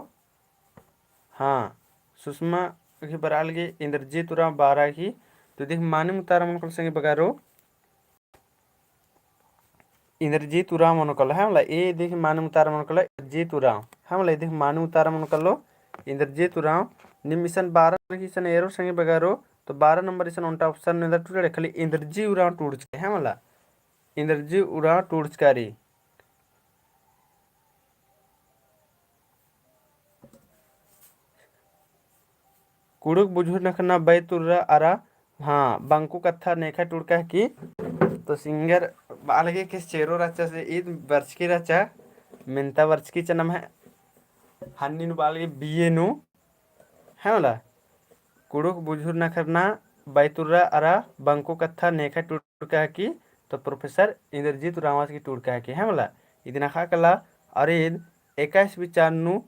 हाँ, सुषमा गही बरआ लगी, इंद्रजीत उराँव बारह गही, तो इदी गही मानिम उतारा मनो कालो संगी बगरो। इंद्रजीत उराँव मनो कालो, है मला, ए इदी गही मानिम उतारा मनो कालो, इंद्रजीत उराँव, है मला, इदी गही मानिम उतारा मनो कालो, इंद्रजीत उराँव। नीम इसन बारह गही इसन एरो संगी बगरो, तो बारह नंबर इसन ओन्टा option नू एन्देर टूड़े, खाली इंद्रजी उराँव टूड़चका रई, है मला, इंद्रजी उराँव टूड़चका रई। कुँड़ुख़ बुझुर नखरना बैतुर्रा अरा, हाँ, बंको कत्था नेखय टूड़का हिकी। तो singer बआ लगी कि चेरो रहचा से ईद बरचकी रहचा, मेन्ता बरचकी चनम है, हन्नी नू बआ लगी B A नू। है मला, कुँड़ुख़ बुझुर नखरना बैतुर्रा अरा बंको कत्था नेखय टूड़का हिकी, तो प्रोफेसर इंद्रजीत उराँवस गही टूड़का हिकी, है मला। इदिन अख़ा कला, अरा इद इक्कीस ईस्वी चान नू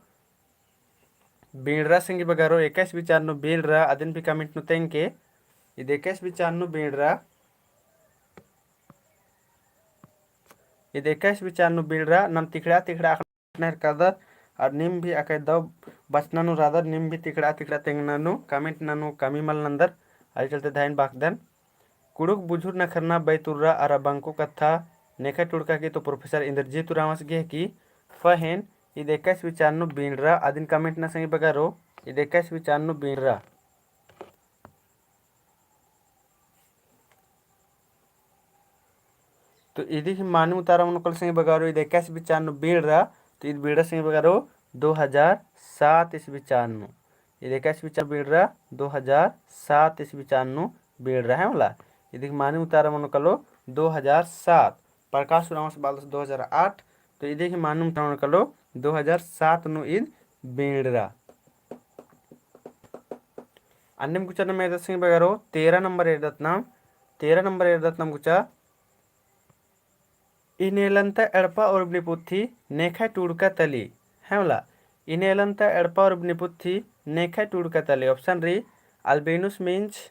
बींड़रा संगी बगरो, इक्कीस ईस्वी चान नू बींड़रा, अदिन भी comment नू तेंगके, इद इक्कीस ईस्वी चान नू बींड़रा, इद इक्कीस ईस्वी चान नू बींड़रा, नाम तिखड़ा तिखड़ा अख़ना हेलरकदर, अरा नीम भी अकय दव बचना नू रअदर, नीम भी तिखड़ा तिखड़ा तेंगना नू, comment ना नू कमी मल नन्दर, अदी चलते धइन बाकदन। कुँड़ुख़ बुझुर नखरना बैतुर्रा अरा बंको कत्था नेखय टूड़का हिकी तो प्रोफेसर इंद्रजीत उराँवस गही हिकी, पहें इद इक्कीस ईस्वी चान नू बींड़रा, अदिन comment ना संगी बगरो, इद इक्कीस ईस्वी चान नू बींड़रा। तो इदी ही मानिम उतारा मनो कालो संगी बगरो, इद एका ईस्वी चान नू बीड़रा, तो इद बीड़रा संगी बगरो दो हजार सात ईस्वी चान नू। इद एका ईस्वी चान नू बीड़रा दो हजार सात ईस्वी चान नू बीड़रा है मला। इदी ही मानिम उतारा मनो कालो दो हजार सात। प्रकाश उराँवस बालदस दो हजार आठ, तो इदी ही मानिम उतारा मनो कालो दो हजार सात नू इद बीड़रा। अन्नेम गुचा नाम एरदत संगी बगरो, तेरह नंबर एरदत नाम, तेरह नंबर एरदत नाम गुचा। इनेलन्ता एड़पा उर्बनी पुथी नेखय टूड़का तली, है मला। इनेलन्ता एड़पा उर्बनी पुथी नेखय टूड़का तली। Option रई, अल्बिनुस मिंज,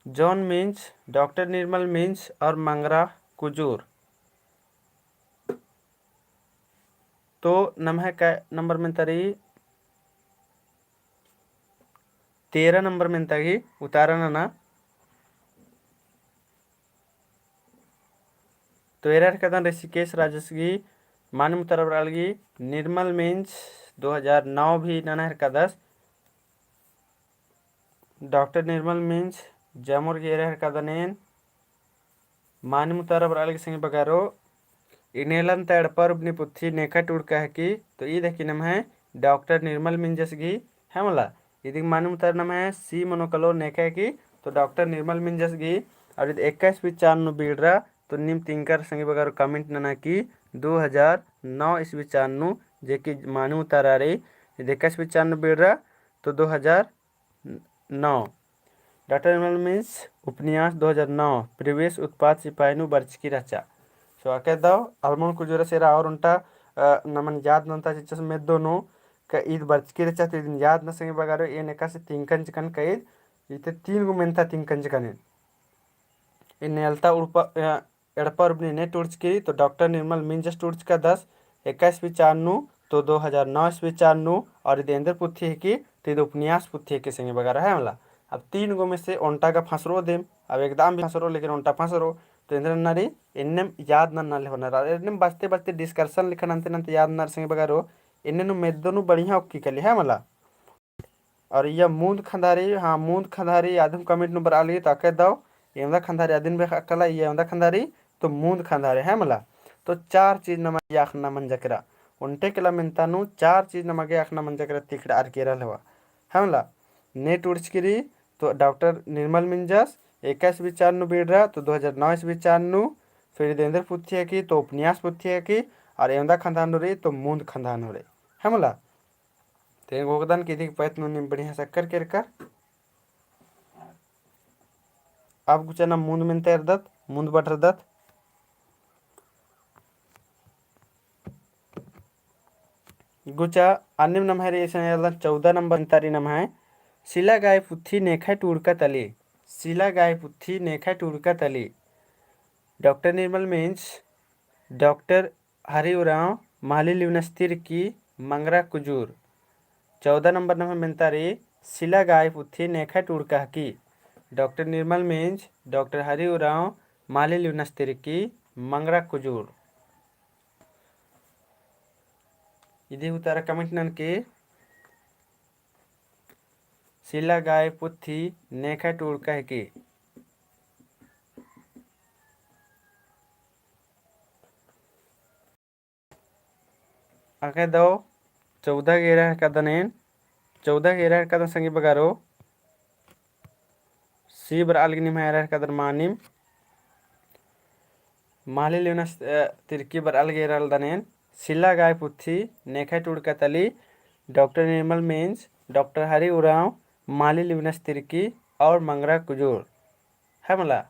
जॉन मिंज, डॉक्टर निर्मल मिंज और मंगरा कुजूर। तो नम्है कै नंबर मेन्ता रई? तेरह नंबर मेन्ता गही उतारा नना। तो एरा हेरकादन ऋषिकेश राजस गही, मानिम उतारा बरआ लगी निर्मल मिंज दो हजार नौ भी नना हेरकादस। डॉक्टर निर्मल मिंज जमुर गही एरा हेरकादन एन। मानिम उतारा बरआ लगी संगी बगरो, इनेलन्ता एड़पा उर्बनी पुथी नेखय टूड़का हिकी, तो ईद हिकी नम्है डॉक्टर निर्मल मिंजस गही, है मला। इदी मानिम उतारा नम्है C मनो कालो नेखय हिकी, तो डॉक्टर निर्मल मिंजस गही। और इद एका ईस्वी चान नू बीड़रा, तो नीम तिंकर संगी बगरो comment नना कि दो हजार नौ ईस्वी चान नू, जे कि मानिम उतारा रई, इद एका ईस्वी चान नू बीड़रा, तो दो हजार नौ। डॉक्टर निर्मल मिंज उपन्यास दो हजार नौ, प्रवेश उत्पाद सिपाही नू बरचकी रहचा। So अकय दव अलमन कुजूरस एरा और ओन्टा, अ, नमन याद नन्ता चिच्चस मेद्दो नू, का ईद बरचकी रहचा तो इदिन याद नना संगी बगरो, एन एकासे तिंकन चिकन का ईद, इते तीन गो मेन्ता तिंकन चिकन एन। इनेलन्ता उड़पा, अ, एड़पा उर्बनी ने टूड़चकी रई, तो डॉक्टर निर्मल मिंजस टूड़चकादस, एका ईस्वी चान नू, तो दो हजार नौ ईस्वी चान नू, और इद एन्देर पुथी हिकी, तो इद उपन्यास पुथी हिकी संगी बगरो है मला। अब तीन गो में से ओन्टा गा फंसरो देम, अब एकदम भी फंसरो, लेकिन ओन्टा फंसरो, तो एन्देर नन्ना रई, एन्नेम याद नन्ना लेवनर, एन्नेम बचते बचते discussion लेखा नन्ते नन्ते याद नन्ना रई संगी बगरो, एन्ने नू मेद्दो नू बढ़िया ओक्की कली है मला। और इया मुन्द खंधारी, हाँ, मुन्द खंधारी आदिम comment नू बरआ लगी, तो अकय दव, एवंदा खंधारी आदिन बे अकला, इया एवंदा खंधारी, तो मुन्द खंधारी, है मला। तो चार चीज नमा गे अख़ना मंजा केरा। ओन्टे केला मेन्ता नू चार चीज नमा गे अख़ना मंजा केरा, तिकड़ा आर केरा लेवा, है मला। ने टूड़चकी रई, तो डॉक्टर निर्मल मिंजस, एका ईस्वी चान नू बीड़रा, तो दो हजार नौ ईस्वी चान नू, फिर इद एन्देर पुथी हिकी, तो उपन्यास पुथी हिकी, और एवंदा खंधार नू रई, तो मुन्द खंधार नू रई, है मला। ते गोगदन किदी के पैत नू नीम बढ़िया सक्कर केरकर। अब गुचा ना मुन्द मेन्ता एरदत, मुन्द बढ़रदत। गुचा अन्नेम नम्है रई, ऐसे एलदन चौदह नंबर मेन्ता रई नम्है, सिला गाय पुथी नेखय टूड़का तली, सिला गाय पुथी नेखय टूड़का तली। डॉक्टर निर्मल मिंज, डॉक्टर हरि उराँव, माली लिवनस तिर्की, मंगरा कुजूर। चौदह नंबर नम्है मेन्ता रई, सिला गाय पुथी नेखय टूड़का हिकी। डॉक्टर निर्मल मिंज, डॉक्टर हरि उराँव, माली लिवनस तिर्की, मंगरा कुजूर। इदी उतारा comment ननके, सिला गाय पुथी नेखय टूड़का हिकी। अकय दव चौदह गे एरा हेरकादन एन, चौदह गे एरा हेरकादन संगी बगरो, सी बरआ लगी निम्है एरा हेरकादन मानिम। माली लिवनस, अ, तिर्की बरआ लगी एरा हेलदन एन, सिला गाय पुथी नेखय टूड़का तली, डॉक्टर निर्मल मिंज, डॉक्टर हरि उराँव, माली लिवनस तिर्की और मंगरा कुजूर। है मला।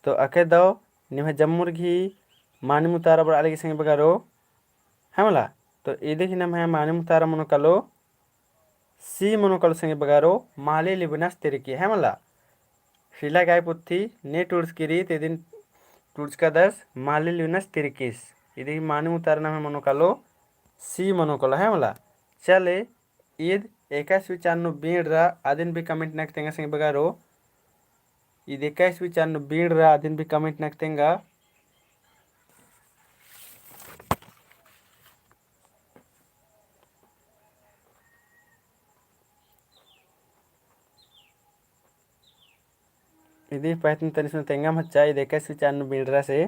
तो अकय दव निम्है जम्मुर गही मानिम उतारा बरआ लगी संगी बगरो। है मला। तो इदी ही नम्है मानिम उतारा मनो कालो, सी मनो कालो संगी बगरो, माली लिवनस तिर्की। है मला। सिला गाय पुथी ने टूड़चकी रई, ते दिन टूड़चकादस माली लिवनस तिर्कीस। इदी ही मानिम उतारा नम्है मनो कालो, सी मनो कालो। है मला। चले, ईद एका ईस्वी चान नू बीड़रा, अदिन भी comment नक तेंगा संगी बगरो। ईद एका ईस्वी चान नू बीड़रा, अदिन भी comment नक तेंगा। इदी पहतन तनी सुन तेंगा मच्चा, इद इक्कीस विचार नू बीड़रा से।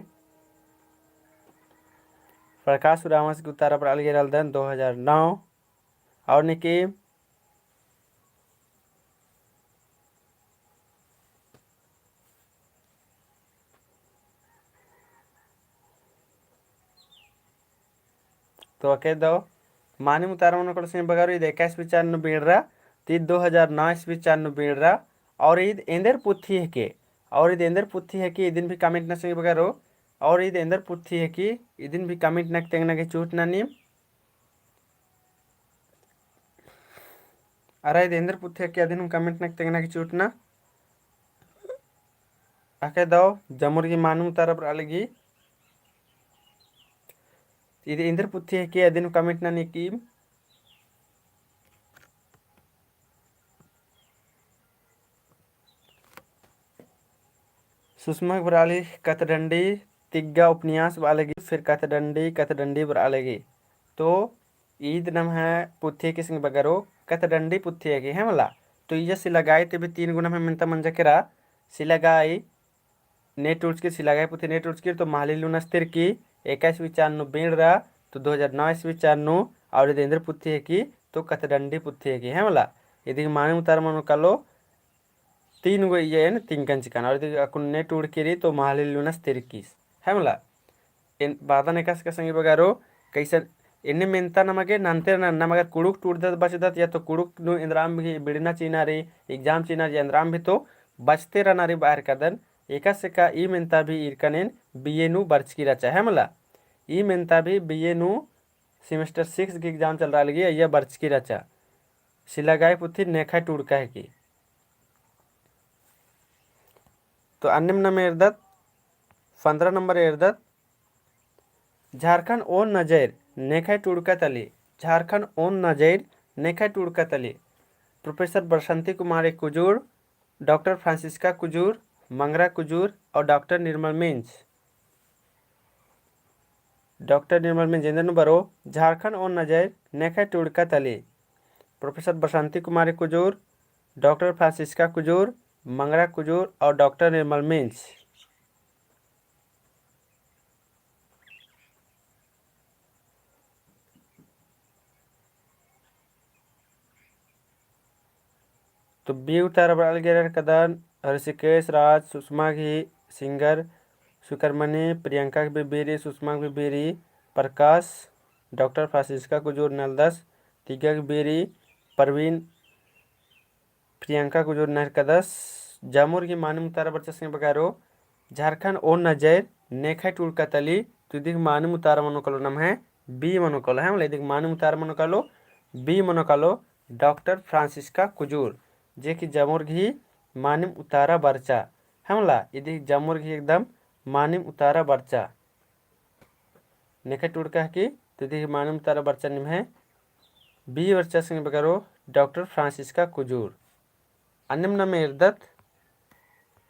प्रकाश उराँवस गही उतारा बरआ लगी रअलदन दो हजार नौ। और निकी तो अके दव मानिम उतारा मनो कालो संगी बगरो, इद इक्कीस विचार नू बीड़रा, ती दो हजार नौ ईस्वी चान नू बीड़रा, और इद एन्देर पुथी हेके, और इद एन्देर पुथी हेके, इदिन भी comment नना संगी बगरो, और इद एन्देर पुथी हेके, इदिन भी comment नना तेंगना गे चूटना नीम। अरा इद एन्देर पुथी हेके अदिन हूँ comment नना तेंगना गे चूटना। अके दव जमुर गही मानिम उतारा बरआ लगी। इद एन्देर पुथी हेके अदिन हूँ comment नना नीम। सुषमा गे बरआ लगी कथडंडी, तिग्गा उपन्यास बरआ लगी, फिर कथडंडी, कथडंडी बरआ लगी। तो ईद नम्है पुथी हेके संगी बगरो, कथडंडी पुथी हेके, है मला। तो इजा सिलागाई ती भी तीन गो नम्है मेन्ता मंजा केरा, सिलागाई ने टूड़चकी, सिलागाई पुथी ने टूड़चकी, तो महली लूनस तिरकी, इक्कीस विचार नू बीड़रा, तो दो हजार नौ ईस्वी चान नू, और इद एन्देर पुथी हेके, तो कथडंडी पुथी हेके, है मला। इदी गही मानिम उतारा मनो कालो, तीन गो इय्या एन तिंकन चिकन, और इदी अक्कुन ने टूड़की रई तो महली लूनस तिरकीस, है मला। एन बादन एकासे का संगी बगरो, कैसन एन्ने मेन्ता नमा गे नन्ते रअनर, नमा गे कुँड़ुख़ टूड़दत बचदत या तो कुँड़ुख़ नू एन्दराम भी बीड़ना चिअना रई, exam चिअना रई, एन्दराम भी तो बचते रअना रई बअर कादन। एकासे का ई मेन्ता भी ईरकन एन BA नू बरचकी रहचा, है मला। ई मेन्ता भी BA नू semester six गही exam चलरआ लगी, अइय्या बरचकी रहचा। सिलागाई पुथी नेखय टूड़का हेके। तो अन्नेम नाम एरदत, पन्द्रह नम्बर एरदत, झारखंड ओन नजैर नेखय टूड़का तली, झारखंड ओन नजैर नेखय टूड़का तली। Professor बसंती कुमारी कुजूर, Doctor फ्रांसिस्का कुजूर, मंगरा कुजूर और Doctor निर्मल मिंज। Doctor निर्मल मिंज एन्देर नू बरओ, झारखंड ओन नजैर नेखय टूड़का तली। Professor बसंती कुमारी कुजूर, Doctor फ्रांसिस्का कुजूर, मंगरा कुजूर और Doctor निर्मल मिंज। तो B उतारा बरआ लगी एरर कदन, ऋषिकेश राज, सुषमा गही singer, सुकरमणि, प्रियंका गही बीबी रई, सुषमा गही बीबी रई, प्रकाश, Doctor फ्रांसिस्का कुजूर नलदस, तिग्गा गही बीबी रई, परवीन, प्रियंका कुजूर नहरकदस। जमुर गही मानिम उतारा बरचा संगी बगरो, झारखंड ओन नजैर नेखय टूड़का तली, तो इदी गही मानिम उतारा मनो कालो नम्है B मनो कालो, है मला, इदी गही मानिम उतारा मनो कालो B मनो कालो, Doctor फ्रांसिस्का कुजूर, जे कि जमुर गही मानिम उतारा बरचा, है मला, इदी जमुर गही एकदम मानिम उतारा बरचा। नेखय टूड़का हेके, तो इदी गही मानिम उतारा बरचा निम्है B बरचा संगी बगरो, Doctor फ्रांसिस्का कुजूर। अन्नेम नाम एरदत,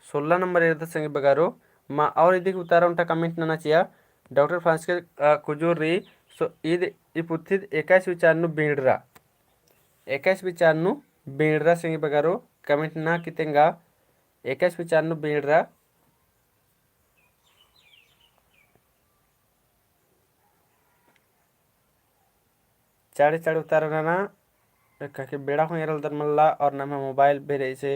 सोलह नम्बर एरदत संगी बगरो, मा और इदी गही उतारा ओन्टा comment नना चिआ, Doctor फ्रांसिस्का, अ, कुजूर रई, सो ईद ई पुथी इक्कीस विचार नू बीड़रा, इक्कीस विचार नू बीड़रा संगी बगरो, comment नना की तेंगा, इक्कीस विचार नू बीड़रा। चाड़े चाड़े उतारा नना, काकि बेड़ा हूँ एरलदन मल्ला, और नम्है mobile बेरे इसे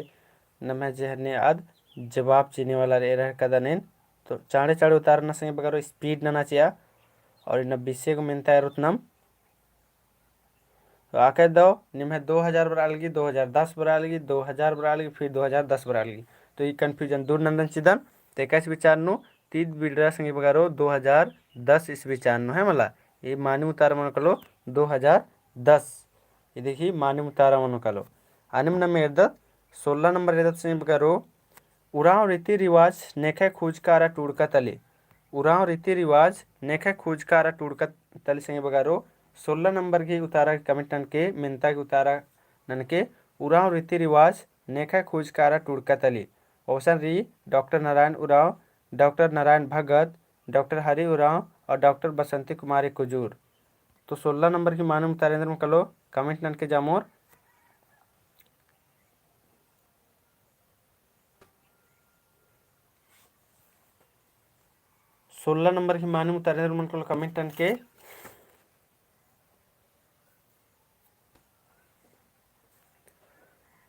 नम्है जेहरने आद जवाब चिअना वाला रई एरर कदन एन। तो चाड़े चाड़े उतारा नना संगी बगरो, speed नना चिआ, और इन्ना बीसे गो मेन्ता एरोत नाम। तो आके दव, निम्है दो हजार बरआ लगी, दो हजार दस बरआ लगी, दो हजार बरआ लगी, फिर दो हजार दस बरआ लगी। तो ई confusion दूर नन्दन चिदन, तो इक्कीस विचार नू ईद बीड़रा संगी बगरो दो हजार दस ईस्वी चान नू, है मला। ई मानिम उतारा मनो कालो दो हजार दस। इदी गही मानिम उतारा मनो कालो। अन्नेम नाम एरदत, सोलह नम्बर एरदत संगी बगरो, उराँव रीति रिवाज नेखय खुजका अरा टूड़का तली। उराँव रीति रिवाज नेखय खुजका अरा टूड़का तली संगी बगरो, सोलह नम्बर गही उतारा comment ननके, मेन्ता गही उतारा ननके, उराँव रीति रिवाज नेखय खुजका अरा टूड़का तली। Option रई, Doctor नारायण उराँव, Doctor नारायण भगत, Doctor हरि उराँव और Doctor बसंती कुमारी कुजूर। तो सोलह नम्बर गही मानिम उतारा एन्देर मनो कालो, comment ननके जामोर। सोलह नंबर ही मानिम उतारा एन्देर मनो कालो comment ननके।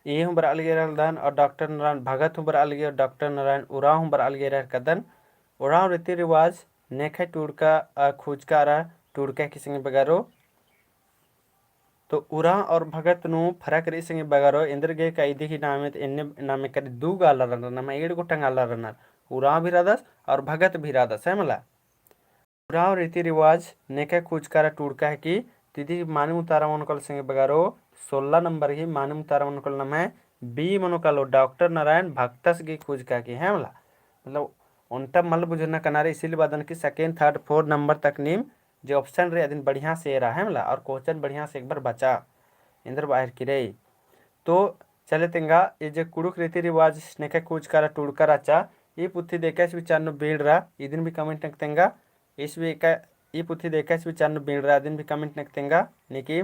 ए हूँ बरआ लगी रहलदन और डॉक्टर नारायण भगत हूँ बरआ लगी और डॉक्टर नारायण उराँव हूँ बरआ लगी रहलदन। उराँव रीति रिवाज नेखय टूड़का, अ, खुजका अरा टूड़का की संगी बगरो। तो उराँव और भगत नू फरक रई संगी बगरो, एन्देर गे का इदी ही नामे, एन्ने नामे करी दू गा आलर रअनर, नमा एंड़ गोटंग आलर रअनर। उराँव भी रअदस और भगत भी रअदस, है मला। उराँव रीति रिवाज नेखय खुजका अरा टूड़का हिकी। तो इदी मानिम उतारा मनो कालो संगी बगरो, सोलह नंबर ही मानिम उतारा मनो कालो नम्है B मनो कालो, डॉक्टर नारायण भगतस गही खुजका हिकी, है मला। मतलब ओन्टा मल बुझुरना कना रई, इसीलिए बअदन कि second, third, four नंबर तक नीम जे option रई अदिन बढ़िया से एरा, है मला, और question बढ़िया से एक बार बचा, एन्देर बअर की रई। तो चले तेंगा, ई जे कुँड़ुख़ रीति रिवाज नेखय खुजका अरा टूड़का रहचा, ई पुथी दे इक्कीसवीं चान नू बीड़रा, इदिन भी comment ननके तेंगा, ईस भी एका-, ई पुथी दे इक्कीसवीं चान नू बीड़रा, इदिन भी comment ननके तेंगा, निकी।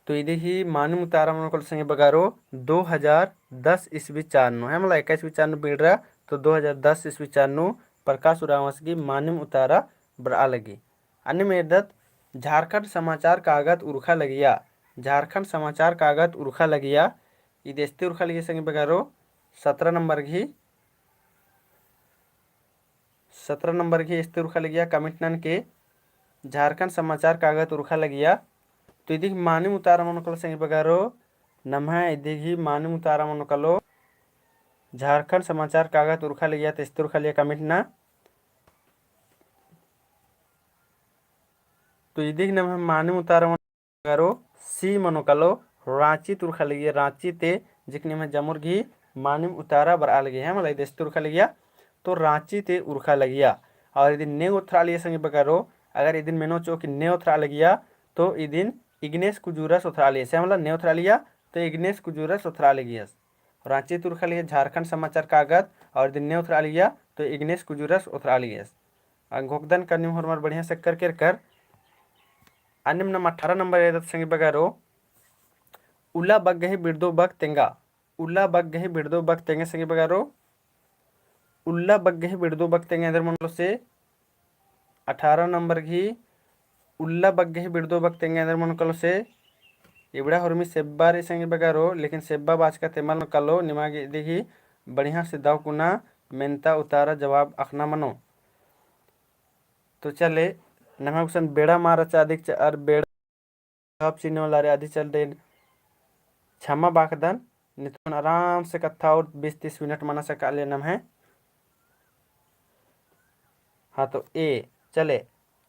तो इदी ही मानिम उतारा मनो कालो संगी बगरो दो हजार दस ईस्वी चान नू, है मला, इक्कीसवीं चान नू बीड़रा, तो दो हजार दस ईस्वी चान नू प्रकाश उराँवस गही मानिम उतारा बरआ लगी। अन्नेम एरदत झारखंड समाचार कागद उरखा लगिया, झारखंड समाचार कागद उरखा लगिया, इदी एस्ते उरखा लगिया संगी बगरो, सतरा नंबर गही, सतरा नंबर गही एस्ते उरखा लगिया comment ननके, झारखंड समाचार कागद उरखा लगिया। तो इदी ही मानिम उतारा मनो कालो संगी बगरो, नम्है इदी ही मानिम उतारा मनो कालो, झारखंड समाचार कागद उरखा लगिया, तो एस्ते उरखा लगिया comment ना। तो इदी ही नम्है मानिम उतारा मनो कालो C मनो कालो, राँची ती उरखा लगिया, राँची ती, जेकनी में जमुर गही मानिम उतारा बरआ लगिया, है मला, इदी एस्ते उरखा लगिया, तो राँची ती उरखा लगिया। और इदिन ने ओथरआ लगिया संगी बगरो, अगर इदिन मेनो चिओ कि ने ओथरआ लगिया, तो इदिन इग्नेस कुजूरस ओथरआ लगिया, है मला, ने ओथरआ लगिया, तो इग्नेस कुजूरस ओथरआ लगिया। राँची ती उरखा लगिया झारखंड समाचार कागद, और इदिन ने ओथरआ लगिया, तो इग्नेस कुजूरस ओथरआ लगिया। अ, घोखदन का नीम होरमर बढ़िया से कर केरकर। अन्नेम नम अठारह नंबर एरदत संगी बगरो, उल्ला बग्गे ही बिड़दो बक तेंगा। उल्ला बग्गे ही बिड़दो बक तेंगा संगी बगरो। उल्ला बग्गे ही बिड़दो बक तेंगा एन्देर मनो कालो से, अठारह नंबर गही उल्ला बग्गे ही बिड़दो बक तेंगा एन्देर मनो कालो से। इबड़ा होरमी सेब्बा रई संगी बगरो, लेकिन सेब्बा बाचका तेमल मनो कालो, निमा गे इदी ही बढ़िया से दव कुना मेन्ता उतारा जवाब अख़ना मनो। तो चले, नम्है गुसन बेड़ा मारा चादिक चा-, अर बेड़ा जवाब चिन्ह वाला रे अदी चल देन। क्षमा बाखदन, नितुन आराम से कत्था और बीस तीस मिनट मना सका ले नम्है। हाँ, तो ए, चले,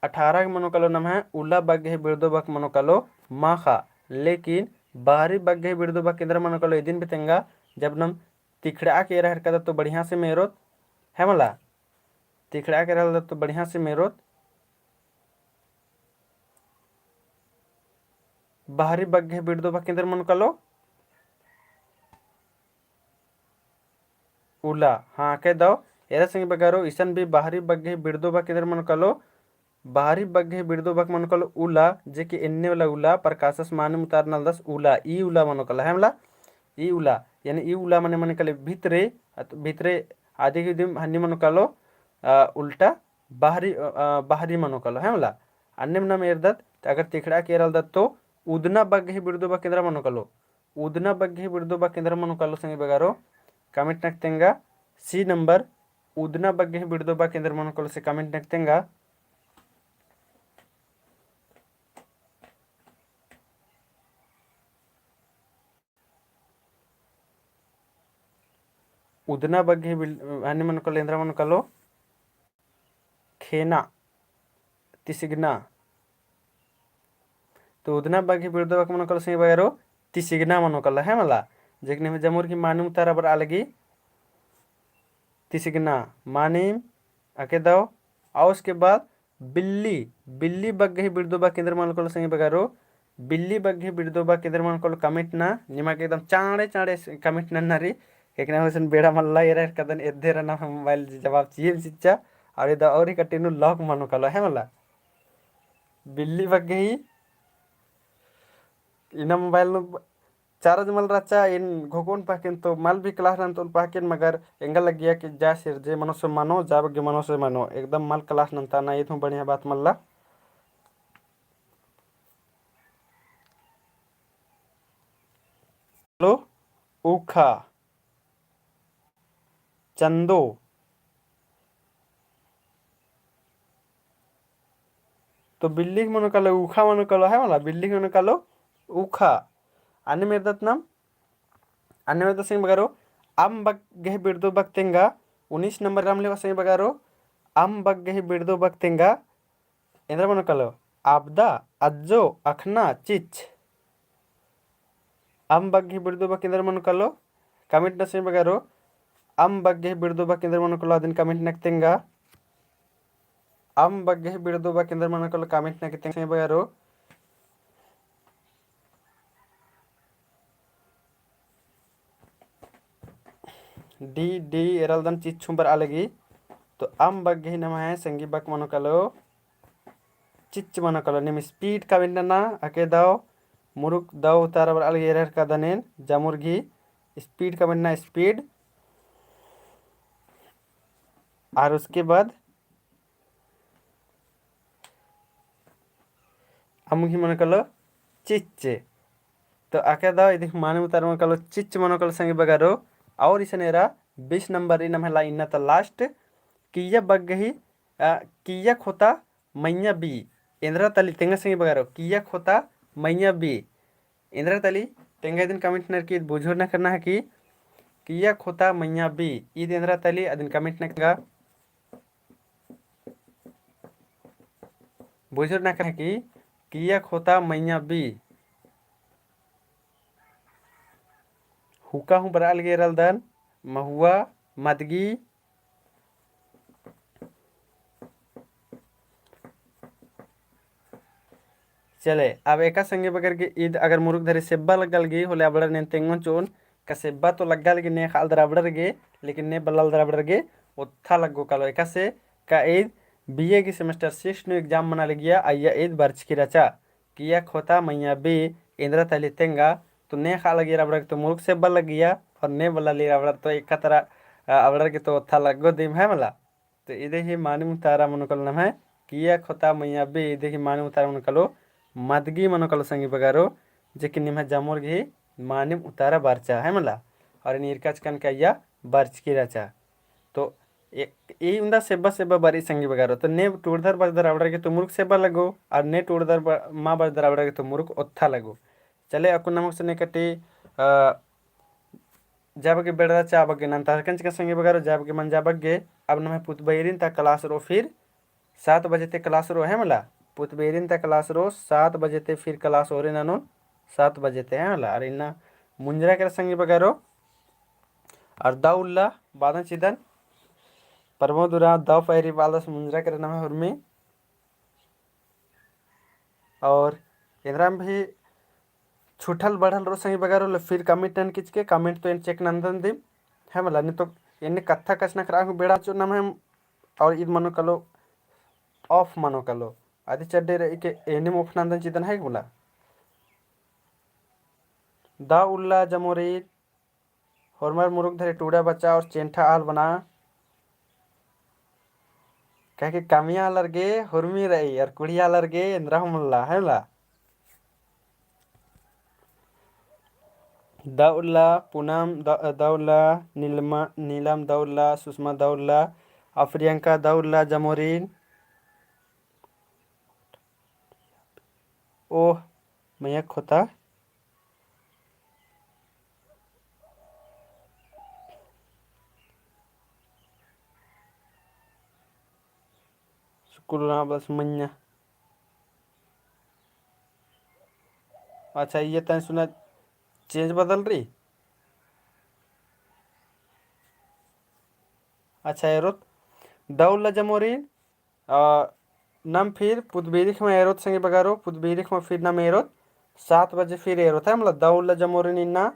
अठारह के मनो कालो नम्है, उल्ला बग्गे ही बिड़दो बक मनो कालो माखा, लेकिन बाहरी बग्गे ही बिड़दो बक एन्देर मनो कालो इदिन भी तेंगा, जब नम तिखड़ा के एरा हेरकदत तो बढ़िया से मेरोत, है मला? तिखड़ा के एरा हेरकदत तो बढ़िया से मेरोत। बाहरी बग्गे बिड़दो बक एन्देर मनो कालो? उल्ला। हाँ, अकय दव। एरा संगी बगरो, इसन भी बाहरी बग्गे बिड़दो बक एन्देर मनो कालो? बाहरी बग्गे बिड़दो बक मनो कालो उल्ला, जे कि एन्ने वाला उल्ला, प्रकाशस मानिम उतारा नलदस उल्ला, ई उल्ला मनो कालो, है मला? ई उल्ला, यानी ई उल्ला मने मनो कालो भितरे, अत-, भितरे आदि के दिम हन्नी मनो कालो, अ, उल्टा बाहरी, अ, अ, बाहरी मनो कालो, है मला? अन्नेम नम एरदत, अगर तिखड़ा के एरा हेलदत तो उदना बग्गे बिड़दो बक एन्देर मनो कालो? उदना बग्गे बिड़दो बक एन्देर मनो कालो संगी बगरो, comment नक तेंगा। C नंबर, उदना बग्गे बिड़दो बक एन्देर मनो कालो से comment नक तेंगा। उदना बग्गे बिल-, हन्नी मनो कालो, एन्देर मनो कालो? खेना, तिसिगना। तो उदना बग्गे बिड़दो बक मनो कालो संगी बगरो, तिसिगना मनो कालो, है मला? जेकने में जमुर की मानिम उतारा बरआ लगी, तिसिगना, मानिम, अकय दव। और उसके बाद बिल्ली, बिल्ली बग्गे बिड़दो बक एन्देर मनो कालो संगी बगरो, बिल्ली बग्गे बिड़दो बक एन्देर मनो कालो comment ना, निमा गे एकदम चाँड़े चाँड़े comment नन्ना रई, एकना होसन बेड़ा मल्ला एरा हेरकदन एद्दे रना mobile जवाब चिइम चिच्चा, और इदा और ही कटिनु lock मनो कालो, है मला? बिल्ली बग्गे ही इन्ना mobile नू charge मल रहचा, एन घोकोन पहकेन तो मल भी class नन्तोन पहकेन, मगर एंगा लग्गिया कि जा सिरजे मनो से मनो, जा बग्गे मनो से मनो, एकदम मल class नन्ताना, ईद हूँ बढ़िया बात मल्ला। लो, ऊखा, चंदो। तो बिल्ली मनो कालो, ऊखा मनो कालो, है मला, बिल्ली मनो कालो, ऊखा। अन्ने मेरदत नाम, अन्ने मेरदत संगी बगरो, अम्म बग्गे बिड़दो बक तेंगा, उन्नीस नंबर राम लेवा संगी बगरो, अम्म बग्गे बिड़दो बक तेंगा, एन्दरा मनो कालो, आबदा, अज्जो, अखना, चिच्च। अम्म बग्गे बिड़दो बक एन्दरा मनो कालो, comment नना संगी बगरो, अम्म बग्गे बिड़दो बक एन्दरा मनो कालो, अदिन comment नना तेंगा। अम्म बग्गे बिड़दो बक एन्दरा मनो कालो, comment नना तेंगा संगी बगरो। D, D एरालदन चिच्च हूँ बरआ लगी। तो अम्म बग्गे नम्है संगी बक मनो कालो, चिच्च मनो कालो। नीम speed comment नना, अके दव मुरुख दव उतारा बरआ लगी एरर का दनेन, जामुर गही speed comment नना, speed। और उसके बाद अम्म गही मनो कालो चिच्च। तो अके दव इदी मानिम उतारा मनो कालो चिच्च मनो कालो संगी बगरो। और इसन एरा बीस नंबर रई नम्है ला इन्ना ता last। किइय्या बग्गे ही, अ, किइय्या खोता मइय्याँ बी। एन्दरा तली तेंगा संगी बगरो, किइय्या खोता मइय्याँ बी। एन्दरा तली तेंगा इदिन comment ननर की ईद बुझुर नखरना है कि किइय्या खोता मइय्याँ बी। ईद एन्दरा तली अदिन comment नखरना। बुझुर नखरना है कि किइय्या खोता मइय्याँ बी। हुका हूँ बरआ लगी एरालदन, महुआ, मदगी। चले, अब एका संगी बगर गे ईद अगर मुरुख धरे सेब्बा लग्गा लगी होले अबड़र नेन तेंगोन चिओन, का सेब्बा तो लग्गा लगी ने ख़ालदर अबड़र गे, लेकिन ने बल्लालदर अबड़र गे ओत्था लग्गो कालो। एकासे का ईद B A गही semester six नू exam मना लगिया, अइय्या ईद बरचकी रहचा। किइय्या खोता मइय्याँ बी, एन्दरा तली तेंगा, तो ने ख़ालगियर अबड़र गे तो मुरुख सेब्बा लग्गिया, और ने बल्लालियर अबड़र तो एका तरा, अ, अबड़र गे तो ओत्था लग्गो दिम है मला। तो इदी ही मानिम उतारा मनो कालो नम्है, किइय्या खोता मइय्याँ बी, इदी ही मानिम उतारा मनो कालो, मदगी मनो कालो संगी बगरो, जे कि निम्है जामुर गही मानिम उतारा बरचा है मला। और एन ईरका चिचकन का अइय्या बरचकी रहचा। तो ए, ई उन्दा सेब्बा सेब्बा बरई संगी बगरो। तो ने टूड़दर बरदर अबड़र गे तो मुरुख सेब्बा लग्गो, और ने टूड़दर ब-, मा बरदर अबड़र गे तो मुरुख ओत्था लग्गो। चले अक्कुन नमक से ने कटी, अ, जा बग्गे बेड़रा चा बग्गे नन्तारकन चिचकन संगी बगरो, जा बग्गे मंजा बग्गे। अब नम्है पुतबैरिन ता class रओ फिर सात बजे ते class रओ है मला। पुतबैरिन ता class रओ सात बजे ते फिर class ओरे ननोन सात बजे ते है मला। और इन्ना मुंजरा केरा संगी बगरो। और दव उल्ला बादन चिदन परमोद उराँव दव पैरी बालस मुंजरा केरा नम्है हुरमी। और एन्दराम भी छुटल बढ़ल रओ संगी बगरो ले फिर comment ननकी चिके, comment तो एन check नन्दन दिम है मला। ने तो एन्ने कत्था कछनखरआ हूँ बेड़ा चिओन नम्है। और ईद मनो कालो off मनो कालो। अदी चड्डे रई के एन्नेम off नन्दन चिदन है मला। दव उल्ला जमोरी होरमर मुरुख धरे टूड़ा बचा और चेंठा आल बना। काहे कि कमिया आलर गे हुरमी रई और कुड़िया आलर गे एन्दरा हूँ मल्ला, है मला। दव उल्ला, पूनम द-, दव उल्ला, नीलमा, नीलम दव उल्ला, सुषमा दव उल्ला, अ प्रियंका दव उल्ला जमोरिन। ओह, मइय्याँ खोता। स्कूल ना बस मइय्याँ। अच्छा, इय्या तनी सुना change बदल रई। अच्छा, एरोत दव उल्ला जमोरिन। आ, नम फिर पुतबीरी ख़ेम्मा एरोत संगी बगरो, पुतबीरी ख़ेम्मा फिर नम एरोत, सात बजे फिर एरोत है, मतलब दव उल्ला जमोरिन इन्ना